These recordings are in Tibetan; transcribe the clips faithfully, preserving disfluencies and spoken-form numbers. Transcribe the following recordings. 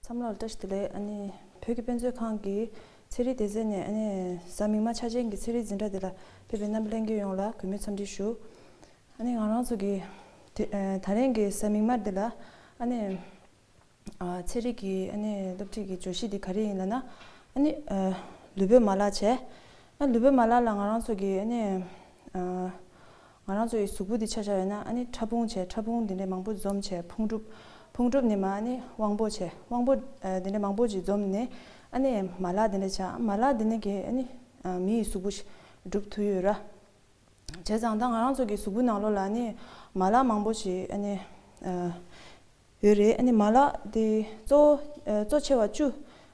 ཚང་མ་ལ་བཀྲ་ཤིས་བདེ་ལེགས། ཨ་ནི་བོད་ཀྱི་དཔེ་མཛོད་ཁང་གི་ཚན་རིག་སྡེ་ཚན་ནས་ཨ་ནི་གཟའ་མིག་དམར་འཆར་ཅན་གྱི་ཚན་རིག་འཛིན་གྲྭ་འདི་ལ་ཕེབས་པའི་རྣམ་པ་ལྷན་རྒྱས་ཡོངས་ལ་གུས་མོས་འཚམས་འདྲི་ཞུ། ཨ་ནི་ང་རང་ཚོ་གི་དེ་ཨ་ད་རིང་གི་གཟའ་མིག་དམར་འདི་ལ་ཨ་ནི་ཨ་ཚན་རིག་གི་ཨ་ནི་སློབ་ཁྲིད་ཀྱི་བརྗོད་གཞི་འདི་ག་རེ་ཡིན་ལབ་ན། ཨ་ནི་ཨ་ལུས་པོའི་མ་ལག་བྱས། ཨ་ལུས་པོའི་མ་ལག་ལ་ང་རང་ཚོ་གི་ཨ་ནི་ཨ་ང་རང་ཚོ་ཡི་གཟུགས་པོ་འདི་ཆ་བཞག་ཡོད་ན་ཨ་ནི་ཕྲ་ཕུང་བྱས། ཕྲ་ཕུང་འདི་འདྲའི་མང་པོ་འཛོམས་བྱས་ཕུང་གྲུབ། ཕུང་གྲུབ་ནས་མར་ཨ་ནི་དབང་པོ་བྱས། དབང་པོ་ཨ་འདི་འདྲའི་མང་པོ་ཅིག་འཛོམས་ནས་ཨ་ནི་མ་ལག་འདི་འདྲ་ཆགས། མ་ལག་འདི་ནས་གི་ཨ་ནི་ཨ་མི་ཡི་གཟུགས་པོ་ཞིག་གྲུབ་ཐུབ་ཡོད་ར། བྱས་ཙང་ད་ང་རང་ཚོ་གི་གཟུགས་པོ་ནང་ལོགས་ལ་ཨ་ནི་མ་ལག་མང་པོ་ཞིག་ཨ་ནི་ཨ་ཡོད་རེད། ཨ་ནི་མ་ལག་དེ་གཙོ་བོ་ཨ་གཙོ་ཆེ་བ་བཅུ་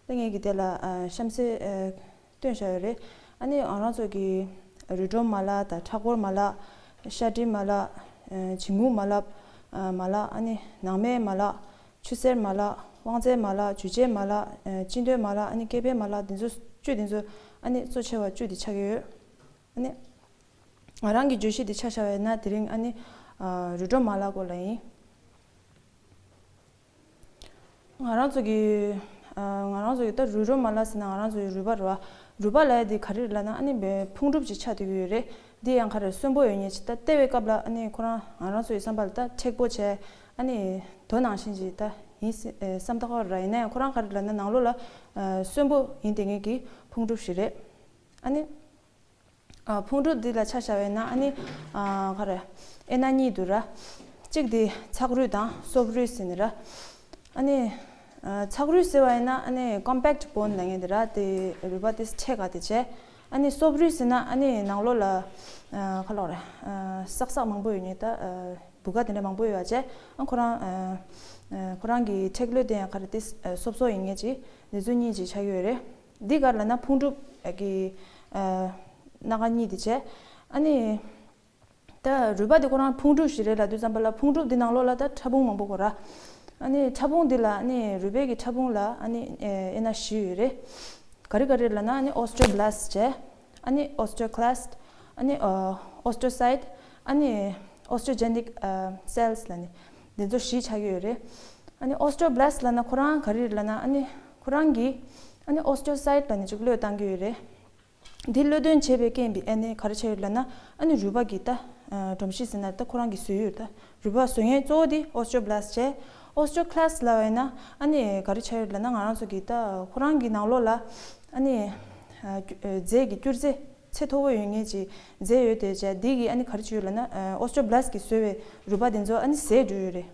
ད་ངས་ཀྱི་དེ་ལ་ཨ་གཤམ་གསལ་ཨ་བཏོན་བཞག་ཡོད་རེད། ཨ་ནི་ང་རང་ཚོ་གི་རུས་སྒྲོམ་མ་ལག་དང་། ཁྲག་འཁོར་མ་ལག། ཤ་དྲིལ་མ་ལག། ཨ་འབྱིན་རྔུབ་མ་ལག། ཨ་མ་ལག། ཨ་ནི་ནང་མའི་མ་ལག། ཆུ་སེར་མ་ལག། དབང་རྩའི་མ་ལག། འཇུ་བྱེད་མ་ལག། ཨ་གཅིན་སྡོད་མ་ལག། ཨ་ནི་སྐེད་པའི་མ་ལག། དེ་ཚོ་བཅུ་དེ་ཚོ་ཨ་ནི་གཙོ་ཆེ་བ་བཅུ་དེ་ཆགས་ཀྱི་ཡོད། ཨ་ནི་ང་རང་གི་བརྗོད་གཞི་འདི་ཆ་བཞག་པ་ཡིན་ན་དེ་རིང་ཨ་ནི་ཨ་རུས་སྒྲོམ་མ་ལག་སྐོར་ལ་ཡིན། ང་རང་ཚོ་གི་ཨ་ང་རང་ཚོ་གི་ད་རུས་སྒྲོམ་མ་ལག་ཟེར་ན་ང་རང་ཚོ་གི་རུས་པ་རེད་བ། རུས་པ་ལབ་ཡ་དེ་ག་རེ་རེད་ལབ་ན་ཨ་ནི་ཕུང་གྲུབ་ཅིག་ཆགས་བསྡད་ཀྱི་ཡོད་རེད། འདི་ཡང་ག་རེ་གསོན་པོ་ཡོད་མཁན་ཅིག་ད་ལྟ་བའི་སྐབས་ལ་ཨ་ནི་ཁོ་རང་ང་རང་ཚོ་ཡི་བསམ་པ་ལ་ད་མཁྲེགས་པོ་བྱས། ཨ་ནི་རྡོ་ནང་བཞིན་ཅིག་ད་ཡིན་སྲིད་ཨེ་བསམ་ད་ཁོ་ར་ཡིན་ན་ཡང་ཁོ་རང་ག་རེ་ལབ་ན་ནང་ལོགས་ལ་ཨ་གསོན་པོ་ཡིན་བསྡད་མཁན་གྱི་ཕུང་གྲུབ་ཞིག་རེད། ཨ་ནི། ཨ་ཕུང་གྲུབ་འདི་ལ་ཆ་བཞག་པ་ཡིན་ན་ཨ་ནི་ཨ་ག་རེ་དབྱེ་ན་གཉིས་འདུག་ར། གཅིག་དེ་ཚགས་རུས་དང་སོབ་རུས་ཟེར་ནི་ར། ཨ་ནི་ཨ་ཚགས་རུས་ཟེར་བ་ཡིན་ན་ཨ་ནི་ཀོམ་པེག་ཊི་བོན་ལབ་མཁན་དེ་ར། དེ་རུས་པ་དེ་མཁྲེགས་པ་དེ་བྱས། ཨ་ནི་སོབ་རུས་ཟེར་ན་ཨ་ནི་ནང་ལོགས་ལ་ཨ་ག་ལབ་རེད། ཨ་བསགས་བསགས་མང་པོ་ཡོད་མཁན་ད་ཨ་བུ་ག་དེ་འདྲ་མང་པོ་ཡོད་པ་བྱས། ཨ་ཁོ་རང་ཨ་ཨ་ཁོ་རང་གི་མཁྲེགས་ལོས་དེ་ཡང་ག་རེ་དེ་ཨ་སོབ་སོབ་ཡིན་མཁན་ཅིག་འདི་ཚོ་གཉིས་ཅིག་ཆགས་ཀྱི་ཡོད་རེད། འདི་ག་རེ་ལབ་ན་ཕུང་གྲུབ་ཀྱི་ཨ་སྣ་ཁ་གཉིས་དེ་བྱས། ཨ་ནི་ད་རུས་པ་དེ་ཁོ་རང་ཕུང་གྲུབ་ཞིག་རེད་ལབ་དུས་ཙམ་པ་ལ་ཕུང་གྲུབ་འདི་ནང་ལོགས་ལ་ད་ཕྲ་ཕུང་མང་པོ་དགོས་ར། ཨ་ནི་ཕྲ་ཕུང་འདི་ལ་ཨ་ནི་རུས་པའི་གི་ཕྲ་ཕུང་ལ་ཨ་ནི་ཨ་དབྱེ་ན་བཞི་ཡོད་རེད། ག་རེ་ག་རེ་ལབ་ན་ཨ་ནི་ཨོ་སི་ཊི་ཡོ་བྷ་ལ་སི་ཊི་བྱས། ཨ་ནི་ཨོ་སི་ཊི་ཡོ་ཀི་ལ་སི་ཊི། ཨ་ནི་ཨ་ཨོ་སི་ཊི་ཡོ་སའི་ཊི། ཨ་ནི་ཨོ་སི་ཊི་ཡོ་ཇེ་ནིག་ཨ་སེལ་སི་ལབ་ནི་འདི་ཚོ་བཞི་ཆགས་ཀྱི་ཡོད་རེད། ཨ་ནི་ཨོ་སི་ཊི་ཡོ་བྷ་ལ་སི་ཊི་ལབ་ན་ཁོ་རང་ག་རེ་རེད་ལབ་ན་ཨ་ནི་ཁོ་རང་གི་ཨ་ནི་ཨོ་སི་ཊི་ཡོ་སའི་ཊི་ལབ་ནི་ཅིག་བློས་བཏང་གི་ཡོད་རེད། འདི་བློས་འདོན་བྱས་པའི་རྐྱེན་པས་ཨ་ནི་ག་རེ་ཆགས་ཡོད་ལབ་ན་ཨ་ནི་རུས་པ་གི་ད་ཨ་སྒྲོམ་གཞི་ཟེར་ན་ད་ཁོ་རང་གི་བཟོས་ཡོད། ད་རུས་པ་བཟོ་མཁན་གཙོ་བོ་དེ་ཨོ་སི་ཊི་ཡོ་བྷ་ལ་སི་ཊི་བྱས། ཨོ་སི་ཊི་ཡོ་ཀི་ལ་སི་ཊི་ལབ་པ་ཡིན་ན་ཨ་ནི་ག་རེ་ཆགས་ཡོད་ལབ་ན་ང་རང་ཚོ་གི་ད་ཁོ་རང་གི་ནང་ལོགས་ལ་ཨ་ནི་ཨ་རྫས་ཀྱི་སྐྱུར་རྫས་ཚད་མཐོ་པོ་ཡོད་མཁན་གྱི་རྫས་ཡོད་དེ་བྱས། འདི་གི་ཨ་ནི་ག་རེ་བྱས་ཡོད་ལབ་ན་ཨ་ཨོ་སི་ཊི་ཡོ་བྷ་ལ་སི་ཊི་གིས་བཟོས་པའི་རུས་པ་དེ་ཚོ་ཨ་ནི་ཟད་འགྲོ་ཡོད་རེད།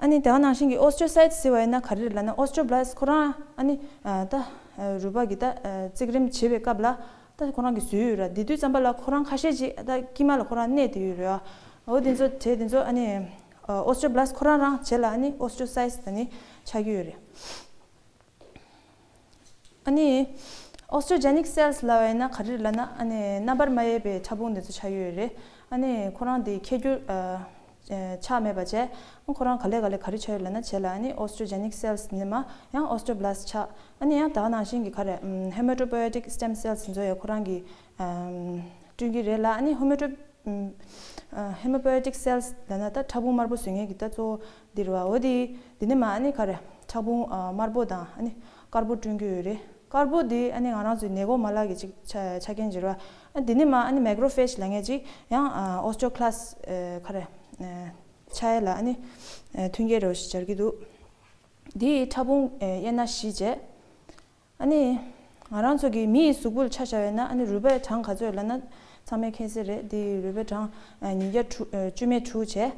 ཨ་ནི་དེ་ག་ནང་བཞིན་གྱི་ཨོ་སི་ཊི་ཡོ་སའི་ཊི་ཟེར་བ་ཡིན་ན་ག་རེ་རེད་ལབ་ན་ཨོ་སི་ཊི་ཡོ་བྷ་ལ་སི་ཊི་ཁོ་རང་ཨ་ནི་ཨ་ད་ཨ་རུས་པ་གི་ད་ཨ་བརྩེགས་རིམ་བྱེད་པའི་སྐབས་ལ་ད་ཁོ་རང་གི་བཟོས་ཡོད་ར། དེ་དུས་ཙམ་པ་ལ་ཁོ་རང་ཁ་ཤས་ཅིག་ད་དཀྱིལ་མ་ལ་ཁོ་རང་གནས་བསྡད་ཡོད་རེད་བ། འོ་དེ་ཚོ་དེ་དེ་ཚོ་ཨ་ནི་ཨ་ཨོ་སི་ཊི་ཡོ་བྷ་ལ་སི་ཊི་ཁོ་རང་རང་བྱས་ལ་ཨ་ནི་ཨོ་སི་ཊི་ཡོ་སའི་ཊི་ད་ནི་ཆགས་ཀྱི་ཡོད་རེད། ཨ་ནི་ཨོ་སི་ཊི་ཡོ་ཇེ་ནིག་སེལ་སི་ལབ་པ་ཡིན་ན་ག་རེ་རེད་ལབ་ན་ཨ་ནི་རྣམ་པར་མ་ཡལ་བའི་ཕྲ་ཕུང་དེ་ཚོ་ཆགས་ཡོད་རེད། ཨ་ནི་ཁོ་རང་དེ་ཁྱད་འགྱུར་ཨ་ཨ་ཆགས་མེད་པ་བྱས། ཁོ་རང་ག་ལེ་ག་ལེ་ག་རེ་ཆགས་ཡོད་ལབ་ན་བྱས་ལ་ཨ་ནི་ཨོ་སི་ཊི་ཡོ་ཇེ་ནིག་སེལ་སི་ནས་མར་ཡང་ཨོ་སི་ཊི་ཡོ་བྷ་ལ་སི་ཊི་ཆགས། ཨ་ནི་ཡང་ད་ག་ནང་བཞིན་གྱི་ག་རེ་ཨམ་ཧེ་མ་ཊོ་པོ་ཡེ་ཊིག་སི་ཊེམ་སེལ་སི་དེ་ཚོ་ཡང་ཁོ་རང་གི་ཨམ་བསྐྲུན་གྱི་རེད་ལ། ཨ་ནི་ཧེ་མ་ཊོ་ཨམ་ཨ་ཧེ་མ་པོ་ཡེ་ཊིག་སེལ་སི་ལབ་ན་ད་ཕྲ་ཕུང་དམར་པོ་བཟོ་མཁན་གྱི་ད་གཙོ་བོ་འདི་རེད་བ། འོ་དེ་འདི་ནས་མར་ཨ་ནི་ག་རེ་ཕྲ་ཕུང་ཨ་དམར་པོ་དང་ཨ་ནི་དཀར་པོ་བསྐྲུན་གྱི་ཡོད་རེད། དཀར་པོ་འདི་ཨ་ནི་ང་རང་ཚོའི་ནད་འགོག་མ་ལག་གི་ཅིག་ཆ་ཆ་རྐྱེན་ཅིག་རེད་བ། ཨ་འདི་ནས་མར་ཨ་ནི་མེག་རོ་ཕེཇ་ལབ་མཁན་ཅིག་ཡང་ཨ་ཨོ་སི་ཊི་ཡོ་ཀི་ལ་སི་ཊི་ཨ་ག་རེ་ཨ་ཆགས་ཡ་ལ་ཨ་ནི་ཨ་མཐུན་རྐྱེན་རེད་བ་ཞིག་སྦྱར་གྱི་འདུག་འདི་ཕྲ་ཕུང་ཨ་དབྱེ་ན་བཞི་བྱས། ཨ་ནི་ང་རང་ཚོ་གི་མི་ཡི་གཟུགས་པོ་ལ་ཆ་བཞག་ཡོད་ན་ཨ་ནི་རུས་པའི་གྲངས་ག་ཚོད་ཡོད་ལབ་ན་ཚང་མས་མཁྱེན་གསལ་རེད། འདི་རུས་པའི་གྲངས་ཨ་ཉིས་བརྒྱ་དྲུག་ཨ་བཅུ་མེད་དྲུག་བྱས།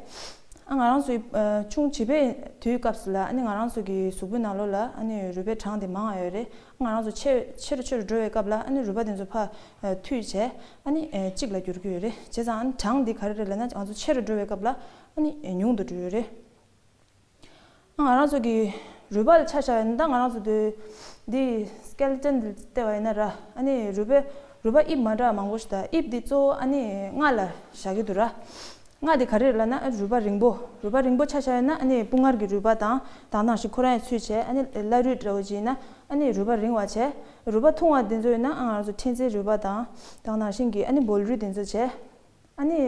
ཨ་ང་རང་ཚོའི་ཨ་ཆུང་བྱིས་པའི་དུས་སྐབས་སུ་ལ་ཨ་ནི་ང་རང་ཚོ་གི་གཟུགས་པོའི་ནང་ལོགས་ལ་ཨ་ནི་རུས་པའི་གྲངས་དེ་མང་བ་ཡོད་རེད། ཨ་ང་རང་ཚོ་ཆེ་ཆེ་རུ་ཆེ་རུ་འགྲོ་བའི་སྐབས་ལ་ཨ་ནི་རུས་པ་དེ་ཚོ་ཕར་ཨ་མཐུད་བྱས་ཨ་ནི་ཨ་གཅིག་ལ་འགྱུར་གྱི་ཡོད་རེད། བྱས་ཙང་ཨ་ནི་གྲངས་འདི་ག་རེ་རེད་ལབ་ན་ང་ཚོ་ཆེ་རུ་འགྲོ་བའི་སྐབས་ལ་ཨ་ནི་ཨ་ཉུང་དུ་འགྲོ་ཡོད་རེད། ང་རང་ཚོ་གི་རུས་པ་ལ་ཆ་བཞག་ཡོད་ན་ད་ང་རང་ཚོ་འདི་འདི་སི་ཀེ་ལི་ཊོན་འདི་བལྟས་པ་ཡིན་ན་ར། ཨ་ནི་རུས་པའི་རུས་པ་དབྱིབས་མ་འདྲ་བ་མང་པོ་ཞིག་དང་། དབྱིབས་འདི་གཙོ་བོ་ཨ་ནི་རྔ་ལ་བཞག་གི་འདུག་ར། རྔ་འདི་ག་རེ་རེད་ལབ་ན་ཨ་རུས་པ་རིང་པོ། རུས་པ་རིང་པོ་ཆ་བཞག་ཡོད་ན་ཨ་ནི་སྤུ་ངར་གྱི་རུས་པ་དང་དེ་ནང་བཞིན་ཁོ་རང་ཡང་ཚུད་བྱས། ཨ་ནི་བླ་རུས་འདྲ་བོ་ཅིག་ཡིན་ན་ཨ་ནི་རུས་པ་རིང་བ་བྱས། རུས་པ་ཐུང་བ་འདི་ཚོ་ཡིན་ན་ཨ་ང་རང་ཚོ་ཕྲན་ཚེགས་རུས་པ་དང་དེ་ནང་བཞིན་གྱི་ཨ་ནི་སྦོལ་རུས་འདི་ཚོ་བྱས། ཨ་ནི་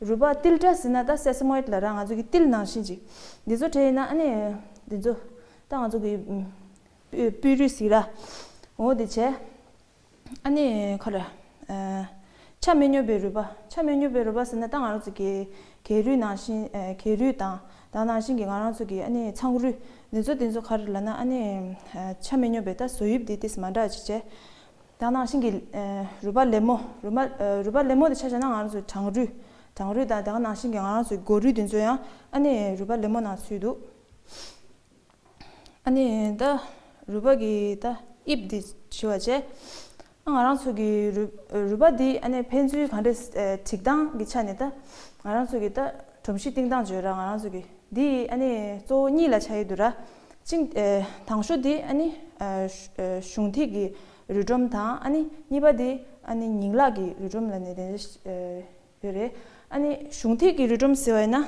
རུས་པ་ཏིལ་བྲ་ཟེར་ན་ད་སེ་སེ་མོ་ཡིཌ་ལབ་ར། ང་ཚོ་གི་ཏིལ་ནང་བཞིན་ཅིག་འདི་ཚོ་བྲིས་ཡིན་ན་ཨ་ནི་འདི་ཚོ་ ད་ང་ཚོ་གི་ཨུམ་སྤོས་སྤོས་རུད་ཟེར་ར། འོ་དེ་བྱས། ཨ་ནི་ག་རེ། ཨ། ཆ་མི་སྙོམས་པའི་རུས་པ། ཆ་མི་སྙོམས་པའི་རུས་པ་ཟེར་ན་ད་ང་རང་ཚོ་གི་གས་རུས་ནང་བཞིན། ཨ། གས་རུས་དང་དེ་ནང་བཞིན་གྱི་ང་རང་ཚོ་གི་ཨ་ནི་ཚངས་རུས། འདི་ཚོ་འདི་ཚོ་ག་རེ་ལབ་ན། ཨ་ནི་ཨ་ཆ་མི་སྙོམས་པའི་ད་བཟོ་དབྱིབས་འདི་ཏིས་མ་འདྲ་ཅིག་བྱས། དེ་ནང་བཞིན་གྱི་ཨ་རུས་པ་ལེབ་མོ། རུས་མ་ཨ་རུས་པ་ལེབ་མོ་དེ་ཆ་བཞག་ན་ང་རང་ཚོ་གྲང་རུས། གྲང་རུས་དང་དེ་ནང་བཞིན་གྱི་ང་རང་ཚོའི་མགོ་རུས་འདི་ཚོ་ཡང་ཨ་ནི་རུས་པ་ལེབ་མོ་ནང་ཚུད་འདུག་ཨ་ནི་ད་རུས་པ་གི་ད་དབྱིབས་འདི་ཞུ་བ་བྱས། ང་རང་ཚོ་གི་རུས་རུས་པ་འདི་ཨ་ནི་ཕན་ཚུན་ག་འདྲ། ཨ། སྒྲིག་སྟངས་ཀྱི་ཆ་ནས་ད་ང་རང་ཚོ་གི་ད་སྒྲོམ་གཞི་བཏིང་སྟངས་བརྗོད་ར། ང་རང་ཚོ་གི་འདི་ཨ་ནི་གཙོ་བོ་གཉིས་ལ་ཆགས་ཡོད་འདུག་ར། གཅིག་ཨ་དང་ཤོས་འདི་ཨ་ནི་ཨ་གཞུང་ཐིག་གི་རུས་སྒྲོམ་དང་། ཨ་ནི་གཉིས་པ་འདི་ཨ་ནི་ཉིང་ལག་གི་རུས་སྒྲོམ་ལབ་ནས་དེ་འདྲ་ཡོད་རེད། ཨ་ནི་གཞུང་ཐིག་གི་རུས་སྒྲོམ་ཟེར་བ་ཡིན་ན།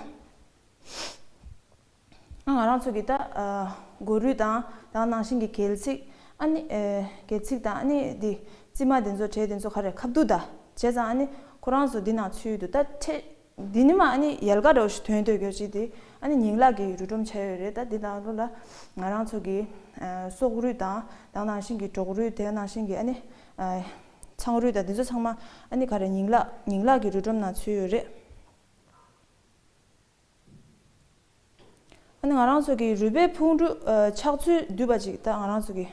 ང་རང་ཚོ་གི་ད་ཨ་མགོ་རུས་དང་དེ་ནང་བཞིན་གྱི་གལ་ཚིགས། ཨ་ནི་ཨ་གལ་ཚིགས་དང་། ཨ་ནི་འདི་རྩིབ་མ་འདི་ཚོ། གྲས་འདི་ཚོ་ག་རེ། ཁ་བསྡུ་ད་བྱས་ཙང་ཨ་ནི་ཁོ་རང་ཚོ་འདི་ནང་ཚུད་འདུག་ད་ཕྲད་འདི་ནི་མ་ཨ་ནི་ཡལ་ག་འདྲ་བོ་ཞིག་ཐོན་སྡོད་རྒྱུ་ཅིག་འདི་ཨ་ནི་ཉིང་ལག་གི་རུས་སྒྲོམ་ཆགས་ཡོད་རེད། ད་འདི་ནང་ལོགས་ལ་ང་རང་ཚོ་གི་ཨ་སྲོག་རུས་དང་དེ་ནང་བཞིན་གྱི་སྒྲོག་རུས། དེ་ནང་བཞིན་གྱི་ཨ་ནི་ཨ་ཚངས་རུས་དང་འདི་ཚོ་ཚང་མ་ཨ་ནི་ག་རེ། ཉིང་ལག་ཉིང་ལག་གི་རུས་སྒྲོམ་ནང་ཚུད་ཡོད་རེད། ཨ་ནི་ང་རང་ཚོ་གི་རུས་པའི་ཕུང་པོ་ཨ་ཆགས་ཚུལ་བསྡུས་པ་ཅིག་ད་ང་རང་ཚོ་གི་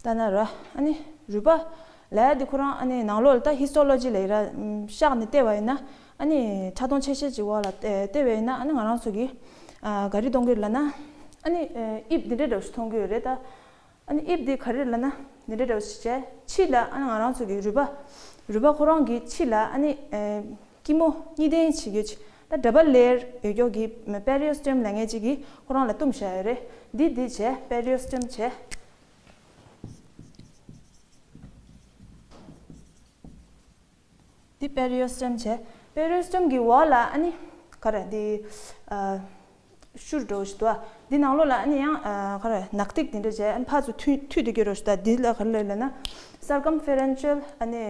ལྟ་ན་ར། ཨ་ནི་རུས་པ་ལབ་ཡ་འདི་ཁོ་རང་ཨ་ནི་ནང་ལོགས་ལ་ད་ཧི་སི་ཊོ་ལོ་ཇི་ལབ་ཡ་ར། ཨམ་གཤགས་ནས་བལྟས་པ་ཡིན་ན་ཨ་ནི་ཕྲ་མཐོང་ཆ་ཤས་ཅིག་འོག་ལ་བལྟས་བལྟས་པ་ཡིན་ན། ཨ་ནི་ང་རང་ཚོ་གི་ཨ་ག་རེ་མཐོང་གི་ཡོད་ལབ་ན། ཨ་ནི་ཨ་དབྱིབས་འདི་འདྲ་འདྲ་བོ་ཞིག་མཐོང་གི་ཡོད་རེད་ད། ཨ་ནི་དབྱིབས་འདི་ག་རེ་ལབ་ན་འདི་འདྲ་འདྲ་བོ་ཞིག་བྱས། ཕྱི་ལ་ཨ་ནི་ང་རང་ཚོ་གི་རུས་པ། རུས་པ་ཁོ་རང་གི་ཕྱི་ལ་ཨ་ནི་ཨ་སྐྱི་མོ་གཉིས་ལྡན་བྱེད་རྒྱུ་ཅིག་ད་ཌབ་བལ་ལེ་ཡར་ཡོད་རྒྱུ་གི་པེ་རི་ཨོ་སི་ཊེམ་ལབ་མཁན་ཅིག་གིས་ཁོ་རང་ལ་བཏུམས་བཞག་ཡོད་རེད། འདི་འདི་བྱས། པེ་རི་ཨོ་སི་ཊེམ་བྱས། འདི་པེ་རི་ཨོ་སི་ཊེམ་བྱས། པེ་རི་ཨོ་སི་ཊེམ་གྱི་འོག་ལ་ཨ་ནི་ག་རེ། འདི་ཨ་ཤུར་འགྲོ་ཞིག་འདུག་ཨ། འདི་ནང་ལོགས་ལ་ཨ་ནི་ཡང་ཨ་ག་རེ། ནག་ཐིག་འདི་འདྲ་བྱས། ཨ་ནི་ཕར་ཚུར་མཐུད་མཐུད་དེ་སྐྱོད་རོགས་ཞུ། ད་འདི་ལ་ག་རེ་ལབ་ན་སར་ཀམ་ཕེ་རེན་ཤལ་ཨ་ནི་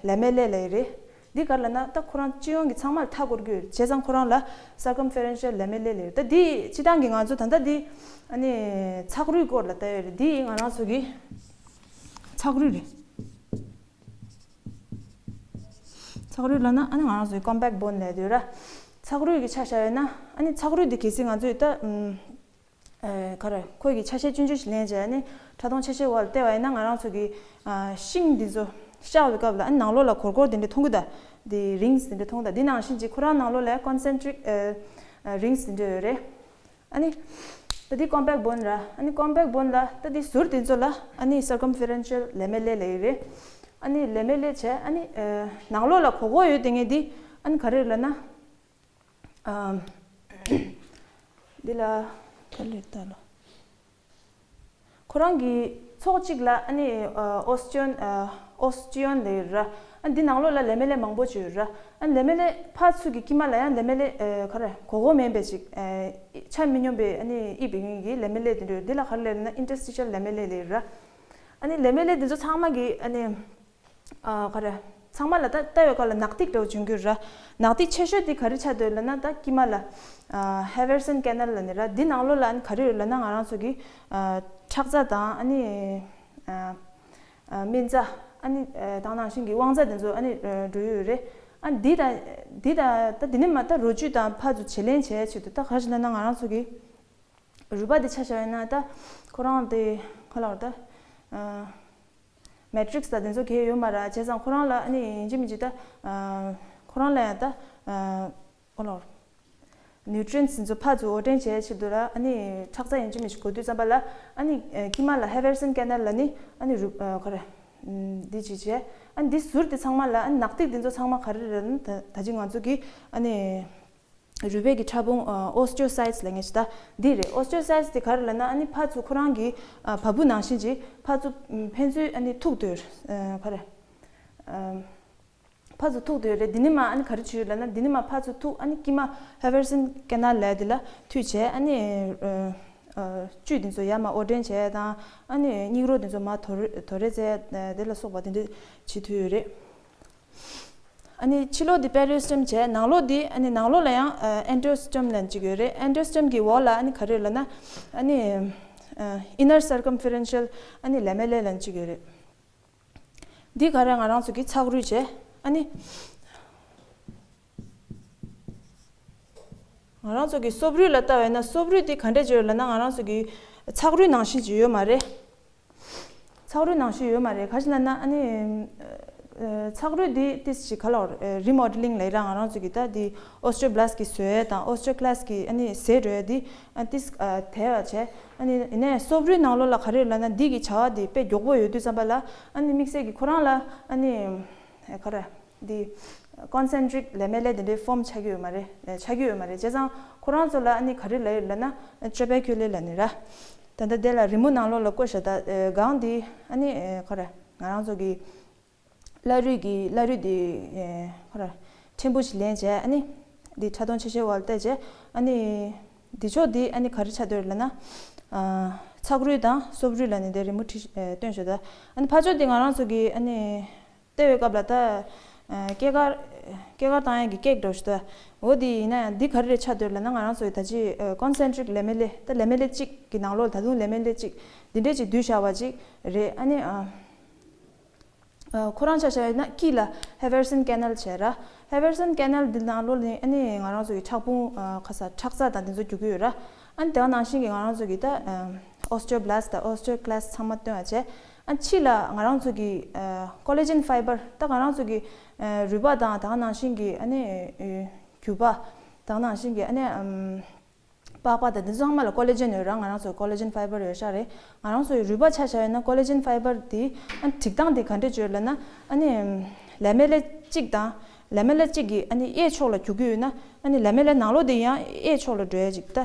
ལེ་མེ་ལེ་ལབ་ཡ་རེད། འདི་ག་རེ་ལབ་ན་ད་ཁོ་རང་སྤྱི་ཡོངས་ཀྱི་ཚང་མར་མཐའ་སྐོར་རྒྱུ་ཡོད། བྱས་ཙང་ཁོ་རང་ལ་སར་ཀམ་ཕེ་རེན་ཤལ་ལེ་མེ་ལེ་ལབ་ཡ་རེད། ད་འདི་སྤྱི་བཏང་གི་ང་ཚོ་ད་ལྟ་འདི་ཨ་ནི་ཚགས་རུས་སྐོར་ལ་ལྟ་ཡ་རེད། འདི་ང་རང་ཚོ་གི་ཚགས་རུས་རེད། ཚགས་རུས་ལབ་ན་ཨ་ནི་ང་རང་ཚོའི་ཀོམ་པེག་བོན་ལབ་ཡ་དེ་ར། ཚགས་རུས་ཀྱི་ཆ་བཞག་ཡོད་ན། ཨ་ནི་ཚགས་རུས་འདི་གལ་སྲིད་ང་ཚོས་ད་ཨམ་ཨེ་ག་རེ། ཁོ་གི་ཆ་ཤས་ཆུང་ཆུང་ཞིག་ལེན་བྱས། ཨ་ནི་ཕྲ་མཐོང་ཆ་ཤས་འོག་ལ་བལྟས་པ་ཡིན་ན། ང་རང་ཚོ་གི་ཨ་ཤིང་འདི་ཚོ་གཤགས་པའི་སྐབས་ལ་ཨ་ནི་ནང་ལོགས་ལ་སྒོར་སྒོར་དེ་འདྲ་མཐོང་གི། ད་འདི་རིང་སི་དེ་འདྲ་མཐོང་གི། ད་འདི་ནང་བཞིན་ཅིག་ཁོ་རང་ནང་ལོགས་ལ་ཀོན་སེན་ཊྲིག་ཨེ་ཨེ་རིང་སི་དེ་འདྲ་ཡོད་རེད། ཨ་ནི་ད་འདི་ཀོམ་པེག་བོན་ར། ཨ་ནི་ཀོམ་པེག་བོན་ལ་ད་འདི་ཟུར་དེ་ཚོ་ལ་ཨ་ནི་སར་ཀམ་ཕེ་རེན་ཤལ་ལེ་མེ་ལེ་ལབ་ཡ་རེད། ཨ་ནི་ལེ་མེ་ལེ་བྱས། ཨ་ནི་ཨ་ནང་ལོགས་ལ་གོག་གོག་ཡོད་དེ་ངས་འདི་ཨ་ནི་ག་རེ་ལབ་ན། ཨ་འདི་ལ་ག་རེ་ལབ་ད་ལོ། ཁོ་རང་གི་ཚོགས་གཅིག་ལ་ཨ་ནི་ཨ་ཨོ་སི་ཅི་ཡོན། ཨ་ཨོ་སི་ཅི་ཡོན་ལབ་ཡོད་ར། ཨ་འདི་ནང་ལོགས་ལ་ལེ་མེ་ལེ་མང་པོ་ཅིག་ཡོད་ར། ཨ་ལེ་མེ་ལེ་ཕར་ཚུར་གྱི་དཀྱིལ་མ་ལ་ཡང་ལེ་མེ་ལེ་ཨ་ག་རེ། གོག་གོག་མིན་པའི་ཅིག་ཨ་ཆ་མི་སྙོམས་པའི་ཨ་ནི་དབྱིབས་ཡིན་གྱི་ལེ་མེ་ལེ་དེ་འདྲ་ཡོད། འདི་ལ་ག་རེ་ལབ་ན་ཨིན་ཊར་སི་ཊི་ཤལ་ལེ་མེ་ལེ་ལབ་ཡོད་ར། ཨ་ནི་ལེ་མེ་ལེ་དེ་ཚོ་ཚང་མ་གི་ཨ་ནི་ཨ་ག་རེ། ཚང་མ་ལ་ད་ལྟ་བའི་སྐབས་ལ་ནག་ཐིག་འདྲ་བོ་བྱུང་གི་ཡོད་ར། ནག་ཐིག་ཆེ་ཤོས་དེ་ག་རེ་ཆགས་འདུག་ལབ་ན། ད་དཀྱིལ་མ་ལ་ཨ་ཧེ་ཝེར་སན་ཀེ་ནལ་ལབ་ནི་ར། འདི་ནང་ལོགས་ལ་ཨ་ནི་ག་རེ་ཡོད་ལབ་ན། ང་རང་ཚོ་གི་ཨ་ཁྲག་རྩ་དང་། ཨ་ནི་ཨ་ཨ་སྨན་རྩ། ཨ་ནི་ཨ་དེ་ནང་བཞིན་གྱི་དབང་རྩ་དེ་ཚོ་ཨ་ནི་ཨ་འགྲོ་ཡི་ཡོད་རེད། ཨ་འདི་དང་འདི་དང་ད་འདི་ནི་མ་ད་རོ་བཅུད་དང་ཕར་ཚུར་བྱེད་ལེན་བྱེད་ཆེད་དུ། ད་ག་རེ་ལབ་ན་ང་རང་ཚོ་གི་རུས་པ་འདི་ཆ་བཞག་ཡོད་ན། ད་ཁོ་རང་དེ་ག་ལབ་དགོས་རེད། ད་ཨ་མེ་ཊྲིག་སི་དང་དེ་ཚོ་གང་ཡང་ཡོད་མ་རེད། བྱས་ཙང་ཁོ་རང་ལ་ཨ་ནི་ཡིན་གཅིག་མིན་གཅིག་ད་ཨ་ཁོ་རང་ལ་ཡང་ད་ཨ་ག་ལབ་དགོས་རེད། ནིའུ་ཊི་རི་ཡེན་སི་དེ་ཚོ་ཕར་ཚུར་དབོར་འདྲེན་བྱེད་ཆེད་དུ་ར། ཨ་ནི་ཁྲག་རྩ་ཡིན་གཅིག་མིན་གཅིག་དགོས་དུས་ཙམ་པ་ལ། ཨ་ནི་ཨ་དཀྱིལ་མ་ལ་ཧེ་ཝེར་སན་ཀེ་ནལ་ལབ་ནི་ཨ་ནི་རུས་ཨ་ག་རེ། ཨམ་འདི་ཅིག་བྱས། ཨ་ནི་འདི་ཟུར་དེ་ཚང་མ་ལ་ཨ་ནི་ནག་ཐིག་དེ་ཚོ་ཚང་མ་ག་རེ་རེད་ན། ད་ད་ཅི་ང་ཚོ་གི་ཨ་ནི་རུས་པའི་གི་ཕྲ་ཕུང་ཨ་ཨོ་སི་ཊི་ཡོ་སའིཊ་སི་ལབ་མཁན་ཅིག་ད་འདི་རེད། ཨོ་སི་ཊི་ཡོ་སའིཊ་སི་དེ་ག་རེ་ལབ་ན། ཨ་ནི་ཕར་ཚུར་ཁོ་རང་གི་ཨ་བ་སྤུ་ནང་བཞིན་ཅིག་ཕར་ཚུར་ཨམ་ཕན་ཚུན་ཨ་ནི་ཐུག་སྡོད། ཨ་ག་རེ། ཨམ་ཕར་ཚུར་ཐུག་སྡོད་རེད། འདི་ནི་མ་ཨ་ནི་ག་རེ་བྱེད་ལབ་ན། འདི་ནི་མ་ཕར་ཚུར་ཐུག་ཨ་ནི་དཀྱིལ་མ་ཧེ་ཝེར་སན་ཀེ་ནལ་ལབ་དེ་ལ་མཐུད་བྱས། ཨ་ནི་ཨ་ཨ་བཅུད་དེ་ཚོ་ཡར་མར་དབོར་འདྲེན་བྱས་དང་། ཨ་ནི་སྙིགས་རོ་དེ་ཚོ་མར་དོ་རེ་དོ་རེ་བྱས། ཨ་དེ་ལ་སོགས་པ་དེ་འདྲ་བྱེད་ཐུབ་ཡོད་རེད། ཨ་ནི་ཕྱི་ལོགས་འདི་པེ་རི་ཨོ་སི་ཊེམ་བྱས། ནང་ལོགས་འདི་ཨ་ནི་ནང་ལོགས་ལ་ཡང་ཨ་ཨེན་ཌོ་སི་ཊེམ་ལབ་ཅིག་ཡོད་རེད། ཨེན་ཌོ་སི་ཊེམ་གྱི་འོག་ལ་ཨ་ནི་ག་རེ་ཡོད་ལབ་ན། ཨ་ནི་ inner circumferential ཨ་ནི་ལེ་མེ་ལེ་ལབ་ཅིག་ཡོད་རེད། འདི་ག་རེ་ང་རང་ཚོ་གི་ཚགས་རུས་བྱས་ཨ་ནི། ང་རང་ཚོ་གི་སོབ་རུས་ལ་ལྟ་བས་ན་སོབ་རུས་འདི་ག་འདྲས་བྱོས་ལབ་ན་ང་རང་ཚོ་གི་ཚགས་རུས་ནང་བཞིན་ཅིག་ཡོད་མ་རེད། ཚགས་རུས་ནང་བཞིན་ཡོད་མ་རེད། ག་ཅི་ལབ་ན་ཨ་ནི། ཚགས་རུས་འདི་ཏིས་ཅིག་ག་ལ་རི་མོ་ཌི་ལིང་ལས་ར་ང་རང་ཚོ་གི་ད་འདི་ཨོ་སི་ཊི་ཡོ་བྷ་ལ་སི་ཊི་གི་བཟོས་དང་ཨོ་སི་ཊི་ཡོ་ཀ་ལ་སི་ཊི་གི་ཨ་ནི་ཟས་འགྲོ་ཡ་འདི་ཨ་ཏིས་དལ་བ་བྱས། ཨ་ནི་ཡིན་ནའི་སོབ་རུས་ནང་ལོགས་ལ་ག་རེ་ལབ་ན་འདི་གི་བྱ་བ་འདི་དཔེ་མགྱོགས་པོ་ཡོད་དུས་ཙམ་པ་ལ་ཨ་ནི་དམིགས་བསལ་གི་ཁོ་རང་ལ་ཨ་ནི་ག་རེ། འདི་ཀོན་སེན་ཊི་རིག་ལེ་མེ་ལེ་དེ་འདྲའི་ཕོམ་ཆགས་ཀྱི་ཡོད་མ་རེད། ཆགས་ཀྱི་ཡོད་མ་རེད། བྱས་ཙང་ཁོ་རང་ཚོ་ལ་ཨ་ནི་ག་རེ་ལབ་ཡོད་ལབ་ན་ཊུ་བར་ཀུ་ལེ་ལབ་ནི་ར། ད་ལྟ་དེ་ལ་རི་མོ་ནང་ལོགས་ལ་བཀོད་བཞག་ད་སྒང་འདི་ཨ་ནི་ག་རེ་ང་རང་ཚོ་གི་བླ་རུས་ཀྱི་བླ་རུས་འདི་ག་རེ་ཕྲན་བུ་ཞིག་ལེན་བྱས་ཨ་ནི་འདི་ཕྲ་མཐོང་ཆེ་ཆེ་བ་ལ་བལྟས་བྱས་ཨ་ནི་འདི་ཕྱོགས་འདི་ཨ་ནི་ག་རེ་ཆགས་བསྡད་ཡོད་ལབ་ན་ཚགས་རུས་དང་སོབ་རུས་ལབ་ནི་དེ་རི་མོ་བྲིས་སྟོན་བཞག་ད་ཨ་ནི་ཕར་ཕྱོགས་འདི་ང་རང་ཚོ་གི་ཨ་ནི། ལྟེ་བའི་སྐབས་ལ་ད། སྐྱེས་སྐར། སྐྱེས་སྐར་བཏང་ཡས་ཀྱི་ཀེག་འདྲ་ཞིག་ད། འོ་དེ་ཡིན་ན་ཡང་འདི་ག་རེ་རེད་ཆགས་སྡོད་ལབ་ན་ང་རང་ཚོའི་ད་ཅི་ཀོན་སེན་ཊི་རིག་ལེ་མེ་ལེ་ད་ལེ་མེ་ལེ་གཅིག་གི་ནང་ལོགས་ད་དུང་ལེ་མེ་ལེ་གཅིག་འདི་འདྲས་ཅིག་བསྡུས་བཞག་པ་ཅིག་རེད་ཨ་ནི། ཁོ་རང་ཆ་བཞག་ཡོད་ན་དཀྱིལ་ལ་ཧེ་ཝེར་སན་ཀེ་ནལ་བྱས་ར། ཧེ་ཝེར་སན་ཀེ་ནལ་འདི་ནང་ལོགས་ནས་ཨ་ནི་ང་རང་ཚོ་གི་ཁྲག་ཕུང་ཁ་ས་ཁྲག་རྩ་དང་འདི་ཚོ་རྒྱུག་གི་ཡོད་ར། ཨ་ནི་དེ་ག་ནང་བཞིན་གྱི་ང་རང་ཚོ་གི་ད་ཨོ་སི་ཊི་ཡོ་བྷ་ལ་སི་ཊི་དང་ཨོ་སི་ཊི་ཡོ་ཀ་ལ་སི་ཊི་ཚང་མ་སྟོན་པ་བྱས། ཨ་ཕྱི་ལ་ང་རང་ཚོ་གི་ཀོ་ལེ་ཇེན་ཕའི་བར་ད་ང་རང་ཚོ་གི་རུས་པ་དང་ད་ག་ནང་བཞིན་གྱི་ཨ་ནི་རྒྱུ་པ་ད་ག་ནང་བཞིན་གྱི་ཨ་ནི་པགས་པ་དང་འདི་ཚང་མ་ལ་ཀོ་ལེ་ཇེན་ཡོད་ར། ང་རང་ཚོ་ཀོ་ལེ་ཇེན་ཕའི་བར་ཡོད་ཤག་རེད། ང་རང་ཚོའི་རུས་པ་ཆ་བཞག་ཡོད་ན་ཀོ་ལེ་ཇེན་ཕའི་བར་དེ་ཨ་ནི་སྒྲིག་སྟངས་དེ་ག་འདྲས་བྱོས་ལབ་ན་ཨ་ནི་ལེ་མེ་ལེ་གཅིག་དང་ལེ་མེ་ལེ་གཅིག་གི་ཨ་ནི་གཡས་ཕྱོགས་ལ་རྒྱུག་གི་ཡོད་ན་ཨ་ནི་ལེ་མེ་ལེ་ནང་ལོགས་དེ་ཡང་གཡས་ཕྱོགས་ལ་འགྲོ་ཡ་ཅིག་ད་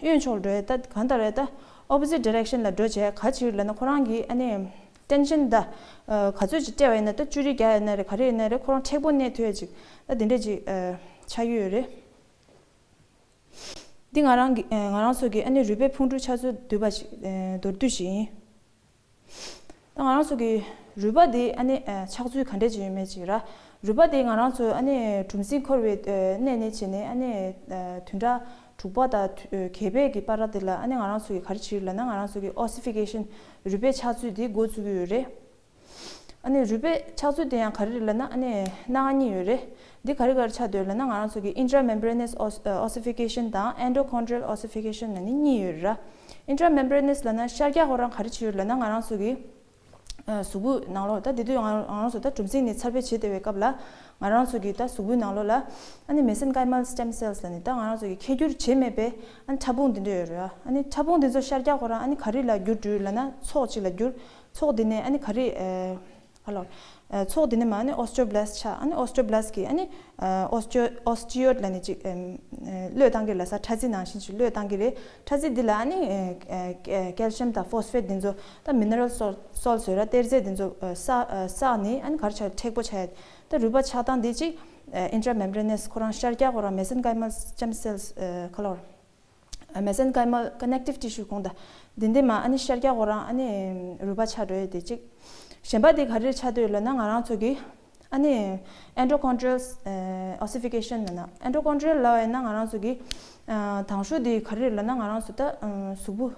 གཡོན་ཕྱོགས་ལ་འགྲོ་ཡ་ད་གང་ལྟར་རེད་ད་ཨོ་པོ་སི་ཊི་ཌི་རེག་ཤན་ལ་འགྲོ་བྱས་ག་ཅིག་ལབ་ན་ཁོ་རང་གི་ཨ་ནི་ཊེན་ཤན་ད་ག་ཚོད་ཅིག་སྤྲད་པ་ཡིན་ན་ད་བཅུ་རེ་བརྒྱ་ཡིན་ན་རེད་ག་རེ་ཡིན་ན་རེད་ཁོ་རང་མཁྲེགས་པོ་གནས་ཐུབ་ཡ་ཅིག་ད་དེ་འདྲས་ཅིག་ཆགས་ཀྱི་ཡོད་རེད། འདི་ང་རང་གི་ང་རང་ཚོ་གི་ཨ་ནི་རུས་པའི་ཕུང་མདོག་ཆགས་ཚུལ་བསྡུས་པ་ཞིག་མདོར་བསྡུས་ཤིག་ཡིན། ད་ང་རང་ཚོ་གི་རུས་པ་འདི་ཨ་ནི་ཆགས་ཚུལ་ག་འདྲས་ཅིག་ཡོད་མེད་ཅིག་ར། རུས་པ་འདི་ང་རང་ཚོ་ཨ་ནི་གྲུམ་སྲིན་འཁོར་བའི་གནས་ནས་བྱས་ནས་ཨ་ནི་བདུན་ཕྲག་དྲུག་པ་དང་བརྒྱད་པའི་གི་བར་དེ་ལ་ཨ་ནི་ང་རང་ཚོ་གི་ག་རེ་བྱེད་ལབ་ན་ང་རང་ཚོ་གི་ཨོ་སི་ཕི་ཀེ་ཤན་རུས་པའི་ཆགས་ཚུལ་འདི་འགོ་བཙུགས་ཀྱི་ཡོད་རེད། ཨ་ནི་རུས་པའི་ཆགས་ཚུལ་དེ་ཡང་ག་རེ་རེད་ལབ་ན་ཨ་ནི་སྣ་ཁ་གཉིས་ཡོད་རེད། འདི་ག་རེ་ག་རེ་ཆགས་སྡོད་ལབ་ན་ང་རང་ཚོ་གི་intramembranous os- ཨ་ossification དང་endochondral ossification ལབ་ནི་གཉིས་ཡོད་རེད་ར། Intramembranous ལབ་ན་ཤར་རྒྱག་ཁོ་རང་ག་རེ་བྱེད་ཡོད་ལབ་ན་ང་རང་ཚོ་གི་ཨ་གཟུགས་པོའི་ནང་ལོགས་ད་དེ་དུས་ང་ང་རང་ཚོ་ད་གྲུམ་སྲིན་ནི་འཚར་འཕེལ་བྱེད་བསྡད་པའི་སྐབས་ལ་ང་རང་ཚོ་གི་ད་གཟུགས་པོའི་ནང་ལོགས་ལ་ཨ་ནི་mesenchymal stem cells ལབ་ནི་ད་ང་རང་ཚོ་གི་ཁྱད་འགྱུར་བྱེད་མེད་པའི་ཨ་ནི་ཕྲ་ཕུང་དེ་འདྲ་ཡོད་རེད་ར། ཨ་ནི་ཕྲ་ཕུང་དེ་ཚོ་ཤར་རྒྱག་ཁོ་རང་ཨ་ནི་ག་རེ་ལ་འགྱུར་འགྲོ་ཡོད་ལབ་ན་ཚོགས་གཅིག་ལ་འགྱུར། ཚོགས་འདི་ནས་ཨ་ནི་ག་རེ། ཨ་ལོ། ཚོགས་འདི་ནས་མ་ཨ་ནི་osteoblast ཆགས་ཨ་ནི་osteoblast གི་ཨ་ནི། osteo- osteoid ལབ་ནི་ཅིག་གློད་བཏང་གི་ལ་ས་ཕྲ་རྩི་ནང་བཞིན་ཅིག་གློད་བཏང་གི་རེད། ཕྲ་རྩི་འདི་ལ་ཨ་ནི། calcium དང་phosphate འདི་ཚོ་ད་mineral salt- salts ཡོད་ར་གཏེར་རྫས་འདི་ཚོ་བསགས་བསགས་ནི་ཨ་ནི་ག་རེ་ཆགས་མཁྲེགས་པོ་ཆགས་ཡ། ད་རུས་པ་ཆགས་སྟངས་འདི་ཅིག intramembranous ཁོ་རང་ཤར་རྒྱག་ཁོ་རང་mesenchymal stem cells ག་ལོར། mesenchymal connective tissue གོང་ད། འདི་འདི་མ་ཨ་ནི་ཤར་རྒྱག་ཁོ་རང་ཨ་ནི་རུས་པ་ཆགས་འགྲོ་ཡས་དེ་གཅིག་གཞན་པ་དེ་ག་རེ་ཆགས་འདོད་ལབ་ན་ང་རང་ཚོ་གི་ཨ་ནི་endochondral ossification ལབ་ན་endochondral ལབ་ཡིན་ན་ང་རང་ཚོ་གི་དང་ཤོས་དེ་ག་རེ་ལབ་ན་ང་རང་ཚོ་ད་གཟུགས་པོ་